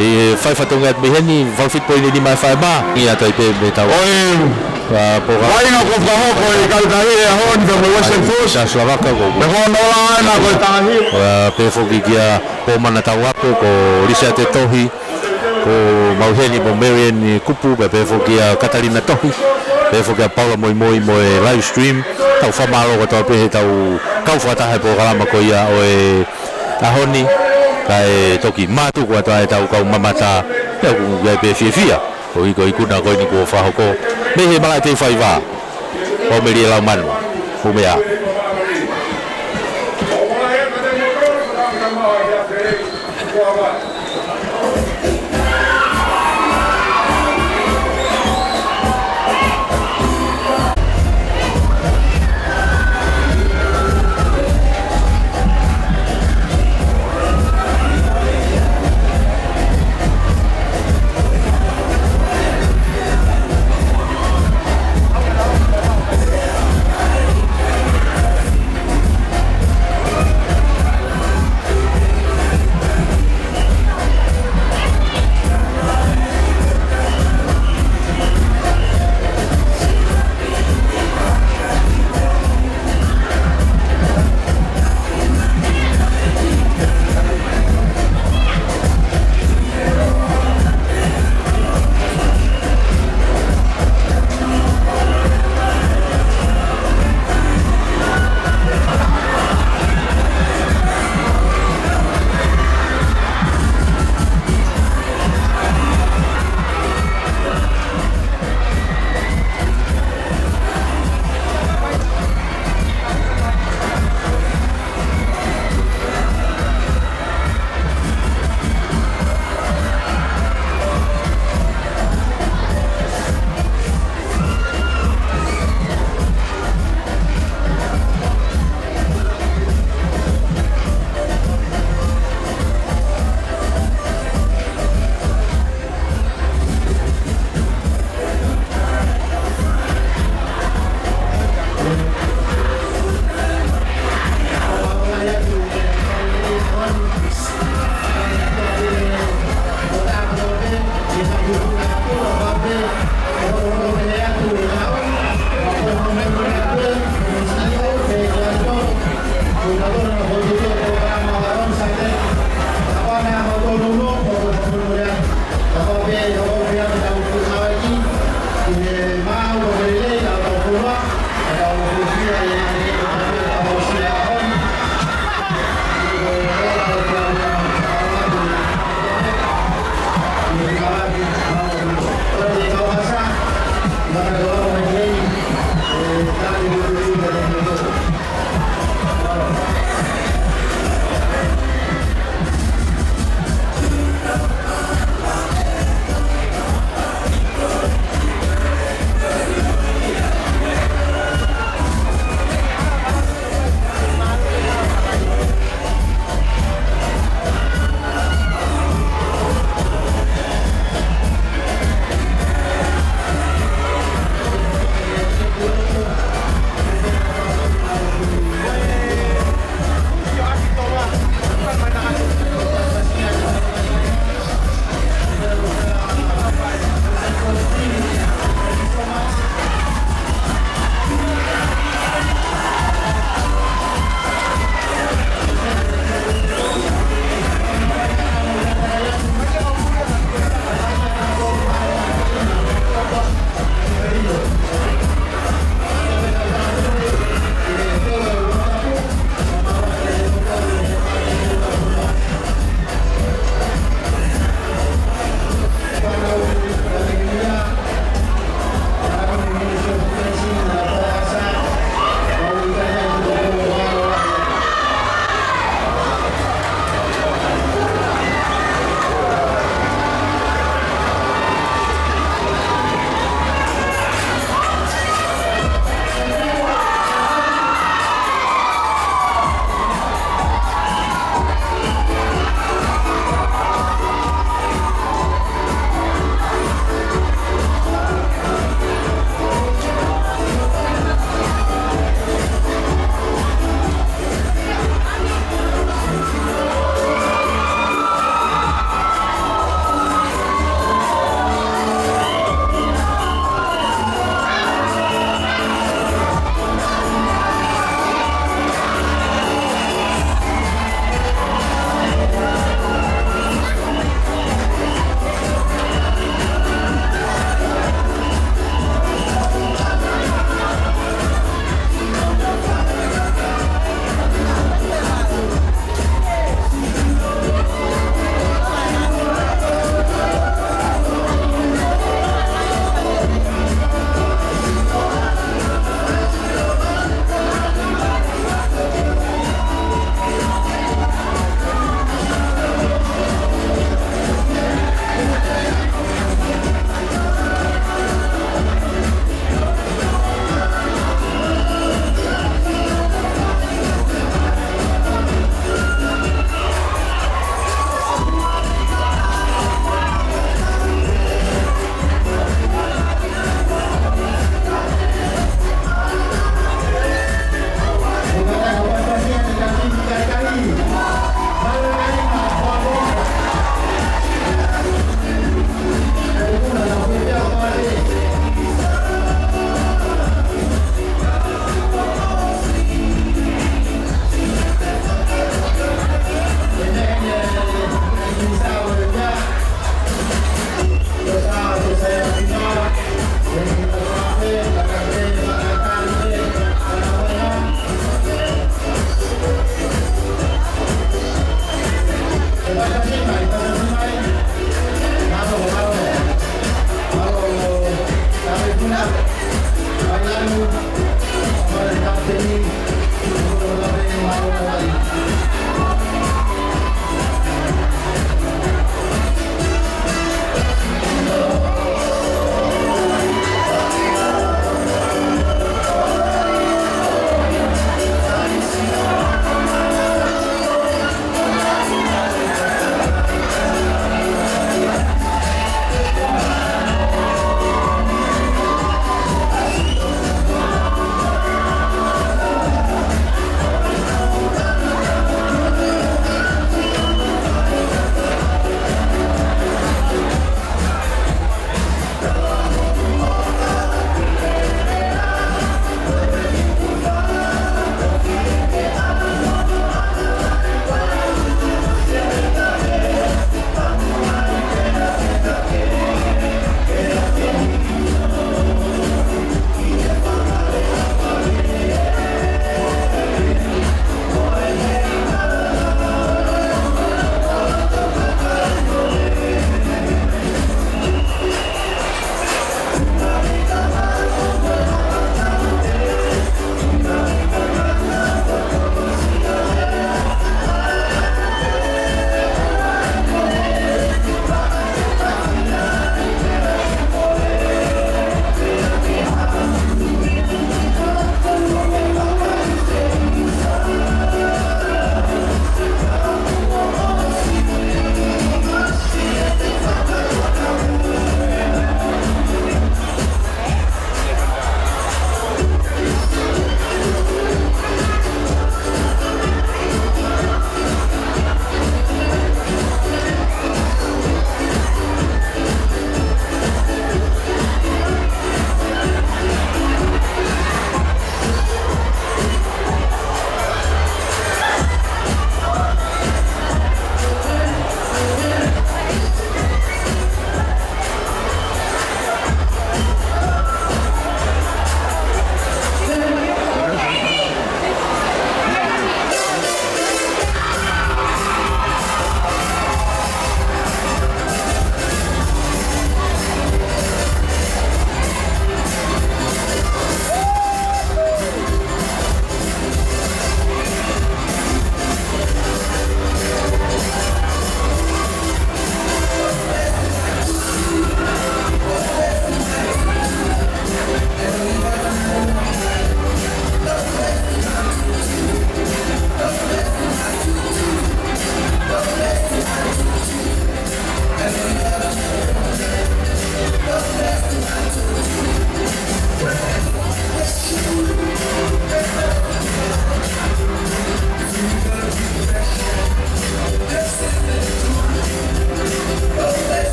ʻI he fai fatongia atu mei heni, valu fitu poini nima e fai mā. Ia tai pē mei tau. ʻOi. ʻA, pō ka. Vaʻinga kuo fakahoko ʻe ʻIkale Tahi he ʻaho ni pea mo e Western Force. Sa Sulavaka ko. Pea ko hono ola ʻana ko e taha hiva. ʻA, pehē foki kia Pōmana Tauape, ko Lisiate Tohi, ko Mauheni, ko Marian Kupu, pea pehē foki kia Katalina Tohi, pehē foki kia Paula Moimoi mo e live stream. Tau fakamālō kotoa pē heʻetau kau fakataha he polokalama ko ia ʻo e ʻaho ni, kae toki mātuku atu ʻa ʻetau kau mamata, pea ʻoku ʻi ai pē fiefia, ʻo ʻi he ikuna ko eni kuo fakahoko, mei he malaʻe Teufaiva, ʻo Melie Laumanu, ʻo meʻa.